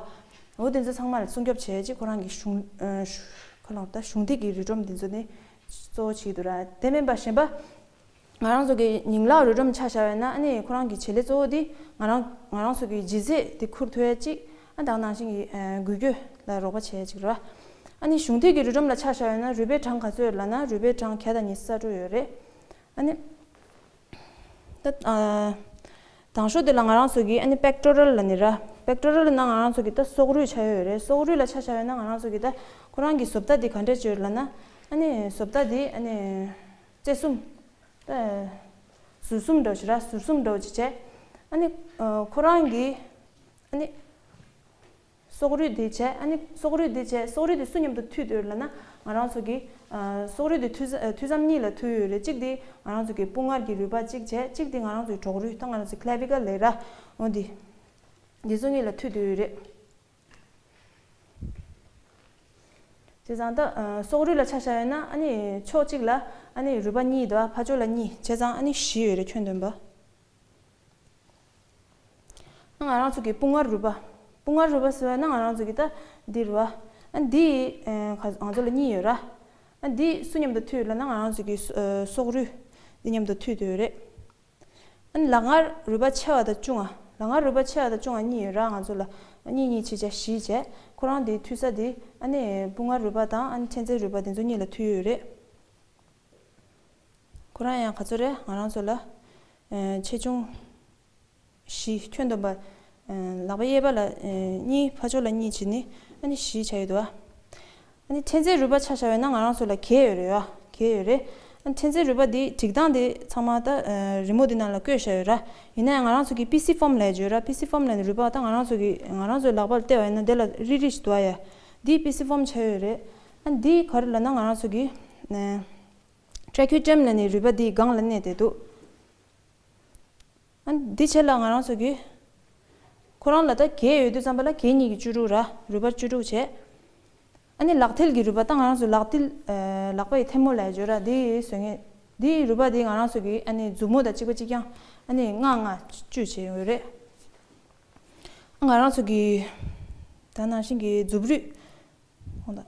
བ། འོ་དེ་ཚོ་ཚང་མ་ལ་སྲུང་སྐྱོབ་བྱས་རྗེས་ཁོ་རང་གི་གཞུང་ཨ་གཞུ་ཁ་ལོང་ད་གཞུང་ཐིག་གི་རུས་སྒྲོམ་དེ་ཚོ་ནི་གཙོ་བོ་བྱེད་འདུག་ར། དེ་མིན་པ་གཞན་པ་ང་རང་ཚོ་གི་ཉིང་ལག་རུས་སྒྲོམ་ཆ་བཞག་པ་ཡིན་ན་ཨ་ནི་ཁོ་རང་གི་བྱེད་ལས་གཙོ་བོ་དེ་ང་རང་ང་རང་ཚོ་གི་ལྗིད་ཚད་དེ་ཁུར་ཐུབ་ཡ་གཅིག་ཨ་ད་ག་ནང་བཞིན་གྱི་ཨ་འགུལ་སྐྱོད་ལ་རོགས་པ་བྱེད་ཡ་གཅིག་ར། ཨ་ནི་གཞུང་ཐིག་གི་རུས་སྒྲོམ་ལ་ཆ་བཞག་པ་ཡིན་ན་རུས་པའི་གྲངས་ག་ཚོད་ཡོད་ལབ་ན་རུས་པའི་གྲངས་བརྒྱ་དང་ཉི་ཤུ་རྩ་དྲུག་ཡོད་རེད། ཨ་ནི། ད་ཨ་དང་ཤོས་དེ་ལ་ང་རང་ཚོ་གི་ཨ་ནི་པེག་ཊོ་རལ་ལབ་ནི་ར། པེག་ཊོ་རལ་ལབ་ན་ང་རང་ཚོ་གི་ད་སྲོག་རུས་ཆགས་ཡོད་རེད། སྲོག་རུས་ལ་ཆ་བཞག་ཡོད་ན་ང་རང་ཚོ་གི་ད་ཁོ་རང་གི་བཟོ་ལྟ་དེ་ག་འདྲས་ཅིག་ཡོད་ལབ་ན། ཨ་ནི་བཟོ་ལྟ་དེ་ཨ་ནི་རྩེ་གསུམ། ད་ཟུར་གསུམ་འདྲ་བོ་ཞིག་ར། ཟུར་གསུམ་འདྲ་བོ་ཅིག་བྱས། ཨ་ནི་ཨ་ཁོ་རང་གི་ཨ་ནི། སྲོག་རུས་འདི་བྱས། ཨ་ནི་སྲོག་རུས་འདི་བྱས། སྲོག་རུས་འདི་སུ་མཉམ་དུ་མཐུད་དེ་ཡོད་ལབ་ན་ང་རང་ཚོ་གི་ཨ་སྲོག་རུས་འདི་མཐུད་ས་ཨ་མཐུད་མཚམས་གཉིས་ལ་མཐུད་ཡོད་རེད། གཅིག་འདི་ང་རང་ཚོ་གི་དཔུང་ངར་གྱི་རུས་པ་གཅིག་བྱས། གཅིག་འདི་ང་རང་ཚོ་གི་གྲོག་རུས་ད་ང་རང་ཚོ་ཀི་ལེ་བི་ཀལ་ལབ་ར། འོ་འདི་འདི་ཚོ་གཉིས་ལ་མཐུད་དེ་ཡོད་རེད། བྱས་ཙང་ད་ཨ་སྲོག་རུས་ལ་ཆ་བཞག་ཡོད་ན་ཨ་ནི་ཕྱོགས་གཅིག་ལ་ཨ་ནི་རུས་པ་གཉིས་འདུག་ཨ་ཕར་ཕྱོགས་ལ་གཉིས། བྱས་ཙང་ཨ་ནི་བཞི་ཡོད་རེད། ཁྱོན་བསྡོམས་པ། ང་རང་ཚོ་གི་དཔུང་ངར་རུས་པ། དཔུང་ངར་རུས་པ་ཟེར་བ་ན་ང་རང་ཚོ་གི་ད་འདི་རུས་པ། ཨ་འདི་ཨ་ང་ཚོ་ལ་གཉིས་ཡོད་ར། ཨ་འདི་སུ་མཉམ་དུ་མཐུད་ཡོད་ལབ་ན་ང་རང་ཚོ་གི་སྲོ་ཨ་སྲོག་རུས་འདི་མཉམ་དུ་མཐུད་དེ་ཡོད་རེད། ཨ་ནི་ལག་ངར་རུས་པ་ཆེ་བ་དང་ཆུང་བ། ལག་ངར་རུས་པ་ཆེ་བ་དང་ཆུང་བ་གཉིས་ཡོད་ར། ང་ཚོ་ལ་གཉིས་གཉིས་བྱས་བྱས་བཞི་བྱས། ཁོ་རང་འདི་མཐུད་ས་འདི་ཨ་ནི་དཔུང་ངར་རུས་པ་དང་ཨ་ནི་མཁྲེགས་ཚེར་རུས་པ་འདི་ཚོ་གཉིས་ལ་མཐུད་ཡོད་རེད། ཁོ་རང་ཡང་ག་ཚོད་རེད། ང་རང་ཚོ་ལ་ཨ་ཆེ་ཆུང་བཞི། ཁྱོན་བསྡོམས་པ་ཨ་ལག་པ་གཡས་པ་ལ་ཨ་གཉིས། ཕར་ཕྱོགས་ལ་གཉིས་བྱས་ནི་ཨ་ནི་བཞི་ཆགས་ཡོད་དོ། ཨ་ནི་མཁྲེགས་ཚེར་རུས་པ་ཆ་བཞག་ཡོད་ན་ང་རང་ཚོ་ལ་བརྒྱད་ཡོད་རེད་ཡ། བརྒྱད་ཡོད་རེད། ཨ་ནི་མཁྲེགས་ཚེར་རུས་པ་འདི་སྒྲིག་སྟངས་འདི་ཚང་མ་ད་ཨ་རི་མོ་འདི་ནང་ལ་བཀོད་བཞག་ཡོད་ར། ཡིན་ན་ཡང་ང་རང་ཚོ་གི་པི་སི་ཕོམ་ལབ་ཡ་ཅིག་ཡོད་ར། པི་སི་ཕོམ་ལབ་ནི་རུས་པ་ད་ང་རང་ཚོ་གི་ང་རང་ཚོའི་ལག་པར་བལྟས་པ་ཡིན་ན་དེ་ལ་རིལ་རིལ་ཞིག་འདུག་ཨ་ཡ། འདི་པི་སི་ཕོམ་ཆགས་ཡོད་རེད། ཨ་ནི་འདི་ག་རེ་ལབ་ན་ང་རང་ཚོ་གི་ཨ་ཊྲེ་ཁིའུ་ཊམ་ལབ་ནི་རུས་པ་འདིའི་སྒང་ལ་གནས་བསྡད་འདུག་ཨ་ནི་འདི་བྱས་ལ་ང་རང་ཚོ་གི་ཁོ་རང་ལ་ད་བརྒྱད་ཡོད་དུས་ཙམ་པ་ལ་བརྒྱད་གཉིས་ཀྱི་བཅུ་དྲུག་ར། རུས་པ་བཅུ་དྲུག་བྱས། ཨ་ནི་ལག་མཐིལ་གྱི་རུས་པ་ད་ང་རང་ཚོ་ལག་མཐིལ་ཨ་ལག་པ་ཡི་ཐལ་མོ་ལབ་ཡ་ཅིག་ཡོད་ར། འདི་བཟོ་མཁན་འདིའི་རུས་པ་འདི་ང་རང་ཚོ་གི་ཨ་ནི་མཛུབ་མོ་དང་གཅིག་པ་གཅིག་རྐྱང་ཨ་ནི་ལྔ་ལྔ་བཅུ་བྱས་ཡོད་རེད། ང་རང་ཚོ་གི་ད་ནང་བཞིན་གྱི་མཛུབ་རུས། ཧོ་ད།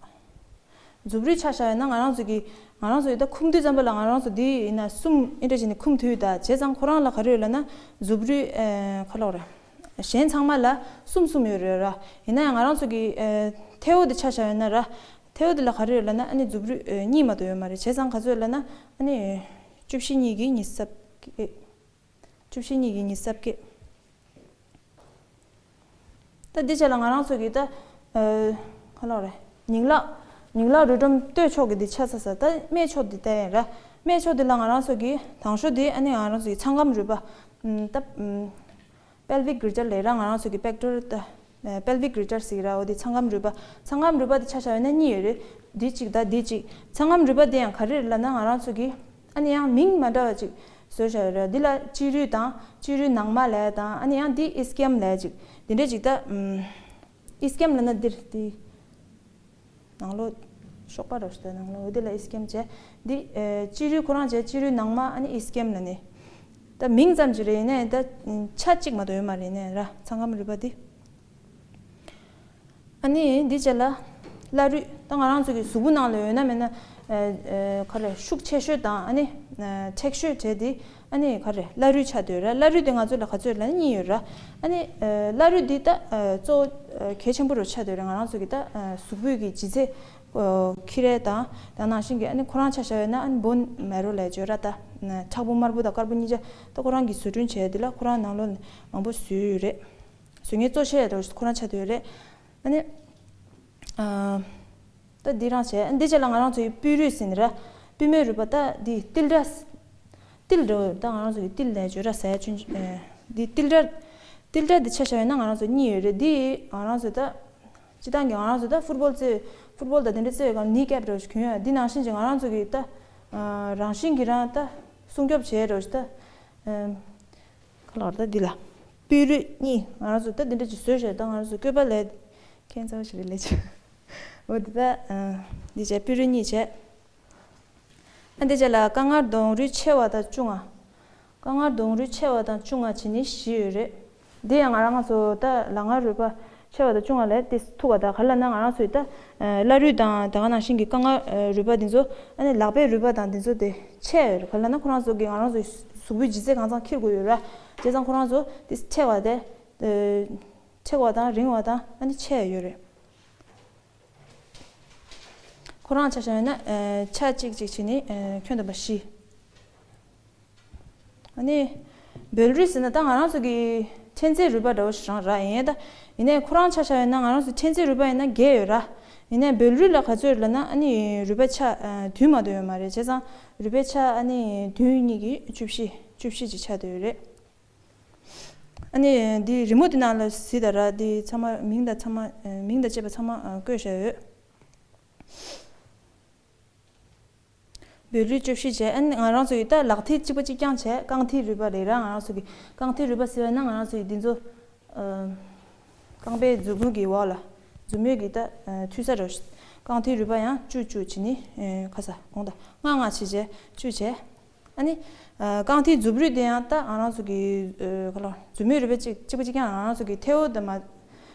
མཛུབ་རུས་ཆ་བཞག་ཡོད་ན་ང་རང་ཚོ་གི་ང་རང་ཚོ་ཡི་ད་ཁུམ་དུས་ཙམ་པ་ལ་ང་རང་ཚོ་འདི་ཡིན་ན་གསུམ་ཨེ་འདྲ་བྱས་ནས་ཁུམ་ཐུབ་ཡོད། ད་བྱས་ཙང་ཁོ་རང་ལ་ག་རེ་ཡོད་ལབ་ན་མཛུབ་རུས་ཨེ་ག་ལབ་དགོས་རེད། གཞན་ཚང་མ་ལ་གསུམ་གསུམ་ཡོད་རེད་ར། ཡིན་ན་ཡང་ང་རང་ཚོ་གི་ཨེ་མཐེ་བོ་འདི་ཆ་བཞག་ཡོད་ན་ར། མཐེ་བོ་འདི་ལ་ག་རེ་ཡོད་ལབ་ན་ཨ་ནི་མཛུབ་རུས་ཨེ་གཉིས་མ་གཏོགས་ཡོད་མ་རེད། བྱས་ཙང་ག་ཚོད་ཡོད་ལབ་ན་ཨ་ནི་བཅུ་བཞི་གཉིས་ཀྱི་ཉི་ཤུ་རྩ་བརྒྱད། བཅུ་བཞི་གཉིས་ཀྱི་ཉི་ཤུ་རྩ་བརྒྱད། ད་འདི་བྱས་ལ་ང་རང་ཚོ་གི་ད་ཨ་ག་ལབ་དགོས་རེད། ཉིང་ལག་ ཉིང་ལག་རུས་སྒྲོམ་སྟོད་ཕྱོགས་ཀྱི་འདི་ཆ་ཚ་ས། ད་སྨད་ཕྱོགས་འདི་བལྟས་ཡིན་ར། སྨད་ཕྱོགས་འདི་ལ་ང་རང་ཚོ་གི་དང་ཤོས་འདི་ཨ་ནི་ང་རང་ཚོ་གི་ཚང་ཁམས་རུས་པ། ཨམ་ད་ཨམ་པེལ་ཝིག་གྷི་ཊར་ལབ་ར། ང་རང་ཚོ་གི་པེག་ཊོ་རལ་ད་པེལ་ཝིག་གྷི་ཊར་ཟེར་ར། འོ་དེ་ཚང་ཁམས་རུས་པ། ཚང་ཁམས་རུས་པ་དེ་ཆ་བཞག་ཡོད་ན་གཉིས་ཡོད་རེད། འདི་གཅིག་དང་འདི་གཅིག། ཚང་ཁམས་རུས་པ་དེ་ཡང་ག་རེ་རེད་ལབ་ན། ང་རང་ཚོ་གི་ཨ་ནི་ཡང་མིང་མ་འདྲ་བ་ཅིག་བཟོས་བཞག་ཡོད་རེད། འདི་ལ་དཔྱི་རུས་དང་། དཔྱི་རུས་ནང་མ་ལབ་དང་། ཨ་ནི་ཡང་འདི་ཨིས་ཀེམ་ལབ་ཅིག། འདི་འདྲ་ཅིག་ད་ཨམ་ཨིས་ཀེམ་ལབ་ན་འདིར་འདི། ནང་ལོགས་གཤོག་པ་རོ་ཞིག་ད་ནང་ལོགས་འོ་དེ་ལ་ཨིས་ཀེམ་བྱས། འདི་ཨེ་དཔྱི་རུས་ཁོ་རང་བྱས། དཔྱི་རུས་ནང་མ་ཨ་ནི་ཨིས་ཀེམ་ལབ་ནི། ད་མིང་ཙམ་ཅིག་རེད། ཡིན་ནའི་ད་ཆ་གཅིག་མ་གཏོགས་ཡོད་མ་རེད། ཡིན་ནའི་ར་ཚང་ཁམས་རུས་པ་འདི། ཨ་ནི་འདི་བྱས་ལ་བླ་རུས། ད་ང་རང་ཚོ་གི་གཟུགས་པོ་ནང་ལ་ཡོད་ན་མེད་ན་ཨེ་ཨེ་ག་རེ་ཤུགས་ཆེ་ཤོས་དང་། ཨ་ནི་ཨེ་མཁྲེགས་ཤོས་བྱས་འདི། ཨ་ནི་ག་རེ་བླ་རུས་ཆགས་སྡོད་ར། བླ་རུས་དེ་ང་ཚོ་ལ་ག་ཚོད་ལ་གཉིས་ཡོད་ར། ཨ་ནི་ཨ་བླ་རུས་འདི་ད་ཨ་གཙོ་བོ་ཨ་གལ་ཆེན་པོ་རུ་ཆགས་སྡོད་ར། ང་རང་ཚོ་གི་ད་ཨ་གཟུགས་པོའི་གི་ལྗིད་ཚད་ཨ་འཁྱེར་ཡས་དང་། ད་ནང་བཞིན་གི་ཨ་ནི་ཁོ་རང་ཆ་བཞག་ཡོད་ན། ཨ་ནི་བོན་མེ་རོ་ལབ་བརྗོད་ར། ད་ཨ་ཕྲག་དཔུང་དམར་པོ་དང་དཀར་པོ་གཉིས་ཆ་ད་ཁོ་རང་གི་བཟོ་སྐྲུན་བྱས་འདི་ལ་ཁོ་རང་ནང་ལོགས་ནས་མང་པོ་བཟོས་ཡོད་རེད། བཟོ་མཁན་གཙོ་ཆེ་རུ་ཁོ་རང་ཆགས་སྡོད་རེད། ཨ་ནི་ཨ། ད་འདི་རང་བྱས། འདི་བྱས་ལ་ང་རང་ཚོའི་སྤོས་རུས་ཟེར་ནི་ར། པུས་མོའི་རུས་པ། ད་འདི་ཏིལ་འབྲུ། ཏིལ་འབྲུ། ད་ང་རང་ཚོ་གི་ཏིལ་ལབ་བརྗོད་ར། ཟ་ཡ་ཆུན་ཆུན། འདི་ཏིལ་འབྲུ། ཏིལ་འབྲུ་འདི་ཆ་བཞག་ཡོད་ན་ང་རང་ཚོ་གཉིས་ཡོད་རེད། འདི་ང་རང་ཚོ་ད་སྤྱི་བཏང་གི་ང་རང་ཚོ་ད་ཕུཊ་བོལ་རྩེ། ཕུཊ་བོལ་དང་དེ་འདྲ་རྩེ་བའི་སྒང་ནི་ཀེབ་འདྲ་བོ་ཞིག་གྱོན་ཡ། འདི་ནང་བཞིན་གྱི་ང་རང་ཚོ་གི་ད་རང་བཞིན་གྱི་རང་ད་སྲུང་སྐྱོབ་བྱས་འདྲ་བོ་ཞིག་ད། ཁ་ལག་ད་འདི་ལ་སྤོས་རུས་གཉིས། ང་རང་ཚོ་ད་འདི་འདྲ་ཅིག་བཟོས་བྱས། ད་ང་རང་ཚོ་བཀོད་པ་ལས་ཁྱད་མཚར་བ་ཞིག་རེད་ལས་ཆེ། འོ་འདི་ད་འདི་བྱས་སྤོས་རུས་གཉིས་བྱས། ཨ་འདི་བྱས་ལ་དཀར་མངར་ལྡོང་རུས་ཆེ་བ་དང་ཆུང་བ། དཀར་མངར་ལྡོང་རུས་ཆེ་བ་དང་ཆུང་བ་བྱས་ནི་བཞི་ཡོད་རེད། འདི་ཡང་ང་རང་ཚོ་ད་ལག་ངར་རུས་པ་ཆེ་བ་དང་ཆུང་བ་ལས་ཏིས་ཐུག་པ། ད་ག་རེ་ལབ་ན་ང་རང་ཚོའི་ད་བླ་རུས་དང་ད་ག་ནང་བཞིན་གྱི་དཀར་མངར་རུས་པ་འདི་ཚོ། ཨ་ནི་ལག་པའི་རུས་པ་དང་འདི་ཚོ་དེ་ཆེ་ཡོད་རེད། ག་རེ་ལབ་ན་ཁོ་རང་ཚོ་གི་ང་རང་ཚོའི་གཟུགས་པོའི་ལྗིད་ཚད་གང་ཚང་འཁྱེར་དགོས་ཡོད་ར། བྱས་ཙང་ཁོ་རང་ཚོ་ཏིས་ཆེ་བ་དེ། ཆེ་བ་དང་རིང་བ་དང་ཨ་ནི་ཆེ་ཡོད་རེད། ཁོ་རང་ཆ་བཞག་ཡོད་ན་ཆ་གཅིག་གཅིག་བྱས་ནི་ཁྱོན་བསྡོམས་པ་བཞི། ཨ་ནི་སྦལ་རུས་ཟེར་ན་ད་ང་རང་ཚོ་གི་ཕྲན་ཚེགས་རུས་པ་འདྲ་བོ་ཞིག་རང་ར། ཡིན་ད། ཡིན་ནའི་ཁོ་རང་ཆ་བཞག་ཡོད་ན་ང་རང་ཚོ་ཕྲན་ཚེགས་རུས་པ་ཡིན་ན་བརྒྱད་ཡོད་ར། ཡིན་ནའི་སྦལ་རུས་ལ་ག་ཚོད་ལབ་ན། ཨ་ནི་རུས་པའི་ཆ་བདུན་མ་གཏོགས་ཡོད་མ་རེད། བྱས་ཙང་རུས་པའི་ཆ་ཨ་ནི་བདུན་གཉིས་ཀྱིས་བཅུ་བཞི། བཅུ་བཞི་ཅིག་ཆགས་བསྡད་ཡོད་རེད། ཨ་ནི་འདི་རི་མོ་འདི་ནང་ལ་གཟིགས་དང་ར། འདི་ཚང་མ་མིང་དང་ཚང་མ། མིང་དང་བཅས་པ་ཚང་མ་བཀོད་བཞག་ཡོད། སྦལ་རུས་བཅུ་བཞི་བྱས། ཨ་ནི་ང་རང་ཚོ་ཡི་ད་ལག་མཐིལ་གཅིག་པ་གཅིག་རྐྱང་བྱས། རྐང་མཐིལ་རུས་པ་རེད་ར། ང་རང་ཚོ་གི་རྐང་མཐིལ་རུས་པ་ཟེར་བ་ན་ང་རང་ཚོ་ཡི་འདི་ཚོ་ཨ་རྐང་པའི་མཛུབ་མོ་གི་འོག་ལ། མཛུབ་མོ་གི་ད་ཨ་མཐུད་ས་རེད། རྐང་མཐིལ་རུས་པ་ཡང་བཅུ་བཅུ་བྱས་ནི། ཨ་ཁ་ས་གོང་ད་ལྔ་ལྔ་བྱས་བྱས་བཅུ་བྱས། ཨ་ནི་ཨ་རྐང་མཐིལ་མཛུབ་རུས་དེ་ཡང་ད་ང་རང་ཚོ་གི་ཨ་ག་ལ་མཛུབ་མོའི་རུས་པ་གཅིག་གཅིག་པ་གཅིག་རྐྱང་། ང་རང་ཚོ་གི་མཐེ་བོ་དང་མ།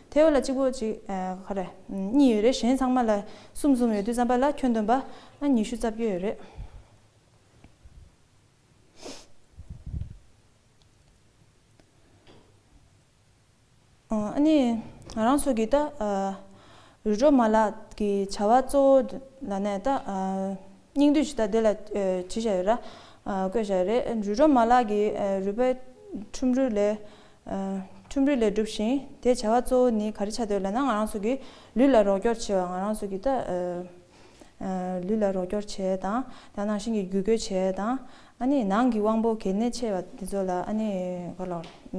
མཐེ་བོ་ལ་གཅིག་པོ་གཅིག་ཨ་ག་རེ་གཉིས་ཡོད་རེད། གཞན་ཚང་མ་ལ་གསུམ་གསུམ་ཡོད་དུས་ཙམ་པ་ལ་ཁྱོན་བསྡོམས་པ་ཨ་ཉི་ཤུ་རྩ་བརྒྱད་ཡོད་རེད། ཨ་ནི་ང་རང་ཚོ་གི་ད་ཨ་རུས་སྒྲོམ་མ་ལག་གི་བྱ་བ་གཙོ་བོ་ལ་ནས་ད་ཨ་སྙིང་བསྡུས་ཤིག་ད་དེ་ལ་ཨ་བྲིས་བཞག་ཡོད་ར། ཨ་བཀོད་བཞག་ཡོད་རེད། རུས་སྒྲོམ་མ་ལག་གི་ཨ་རུས་པའི་ཁྲུམ་རུས་ལས། ཨ་ཁྲུམ་རུས་ལས་གྲུབ་ཅིང་། དེའི་བྱ་བ་གཙོ་བོ་ནི་ག་རེ་ཆགས་འདུག་ལབ་ན། ང་རང་ཚོ་གི་ལུས་ལ་རོགས་སྐྱོར་བྱེད་པ། ང་རང་ཚོ་གི་ད་ཨ་ཨ་ལུས་ལ་རོགས་སྐྱོར་བྱེད་དང་། ད་ནང་བཞིན་གྱི་རྒྱུ་སྐྱོར་བྱེད་དང་། ཨ་ནི་ནང་གི་དབང་པོ་གལ་གནད་ཆེ་བ་དེ་ཚོ་ལ་ཨ་ནི་ག་ལ་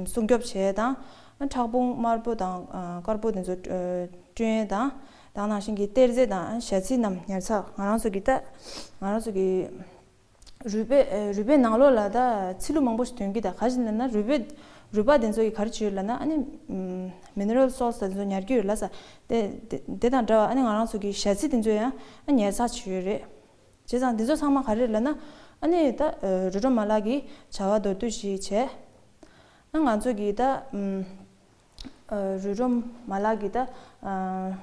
སྲུང་སྐྱོབ་བྱེད་དང་། ཨ་ཕྲག་དཔུང་དམར་པོ་དང་ཨ་དཀར་པོ་དེ་ཚོ་ཨ་བསྐྲུན་ཡས་དང་། ད་ནང་བཞིན་གྱི་གཏེར་རྫས་དང་ཞ་རྩི་རྣམས་ཉར་ཚགས། ང་རང་ཚོ་གི་ད་ང་རང་ཚོ་གི་རུས་པའི་ཨ་རུས་པའི་ནང་ལོགས་ལ་ད་ཚིལ་ལུ་མང་པོ་ཞིག་ཐོན་གྱི། ད་ག་ཞིག་ལབ་ན་རུས་པའི་རུས་པ་དེ་ཚོ་གི་ག་རེ་བྱེད་ལབ་ན། ཨ་ནི་མི་ནི་རལ་སོལ་སི་དེ་ཚོ་ཉར་གྱི་ཡོད་ལ་ས། དེ་དེ་དེ་དང་འདྲ་བ་ཨ་ནི་ང་རང་ཚོ་གི་ཞ་རྩི་དེ་ཚོ་ཡང་ཨ་ཉར་ཚགས་བྱེད་ཡོད་རེད། བྱས་ཙང་འདི་ཚོ་ཚང་མ་ག་རེ་རེད་ལབ་ན། ཨ་ནི་ད་ཨ་རུས་སྒྲོམ་མ་ལག་གི་བྱ་བ་མདོར་བསྡུས་ཤིག་བྱས། ཨ་ང་ཚོ་གི་ད་ཨ་རུས་སྒྲོམ་མ་ལག་གི་ད་ཨ་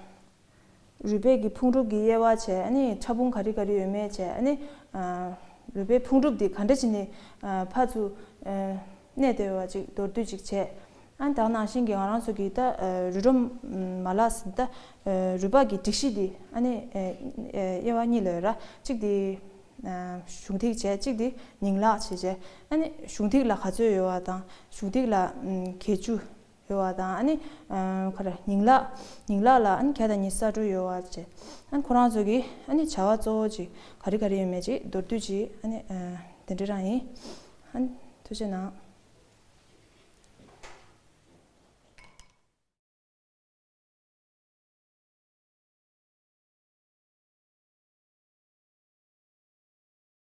རུས་པའི་གི་ཕུང་གྲུབ་ཀྱི་དབྱེ་བ་བྱས། ཨ་ནི་ཕྲ་ཕུང་ག་རེ་ག་རེ་ཡོད་མེད་བྱས། ཨ་ནི་ཨ་རུས་པའི་ཕུང་གྲུབ་འདི་ག་འདྲ་བྱས་ནས་ཨ་ཕར་ཚུར་ཨ་གནས་བསྡད་ཡོད་པ་ཅིག་མདོར་བསྡུས་ཅིག་བྱས། ཨ་ནི་ད་ག་ནང་བཞིན་གྱི་ང་རང་ཚོ་གི་ད་ཨ་རུས་སྒྲོམ་མ་ལག་ཟེར་ད་ཨ་རུས་པ་གི་སྒྲིག་གཞི་འདི་ཨ་ནི་ཨ་ཨ་དབྱེ་བ་གཉིས་ལ་ཡོད་ར། གཅིག་འདི་ཨ་གཞུང་ཐིག་བྱས། གཅིག་འདི་ཉིང་ལག་བྱས་བྱས། ཨ་ནི་གཞུང་ཐིག་ལ་ག་ཚོད་ཡོད་པ་དང་། གཞུང་ཐིག་ལ་ཨ་བརྒྱད་ཅུ་ ཡོད་པ་དང་། ཨ་ནི་ཨ་ག་རེ། ཉིང་ལག་ཉིང་ལག་ལ་ཨ་ནི་བརྒྱ་དང་ཉི་ཤུ་རྩ་དྲུག་ཡོད་པ་བྱས། ཨ་ནི་ཁོ་རང་ཚོ་གི་ཨ་ནི་བྱ་བ་གཙོ་བོ་ཅིག་ག་རེ་ག་རེ་ཡོད་མེད་ཅིག་མདོར་བསྡུས་ཅིག་ཨ་ནི་ཨ་དེ་འདྲ་རང་ཡིན། ཨ་ནི་ཐུགས་རྗེ་གནང་།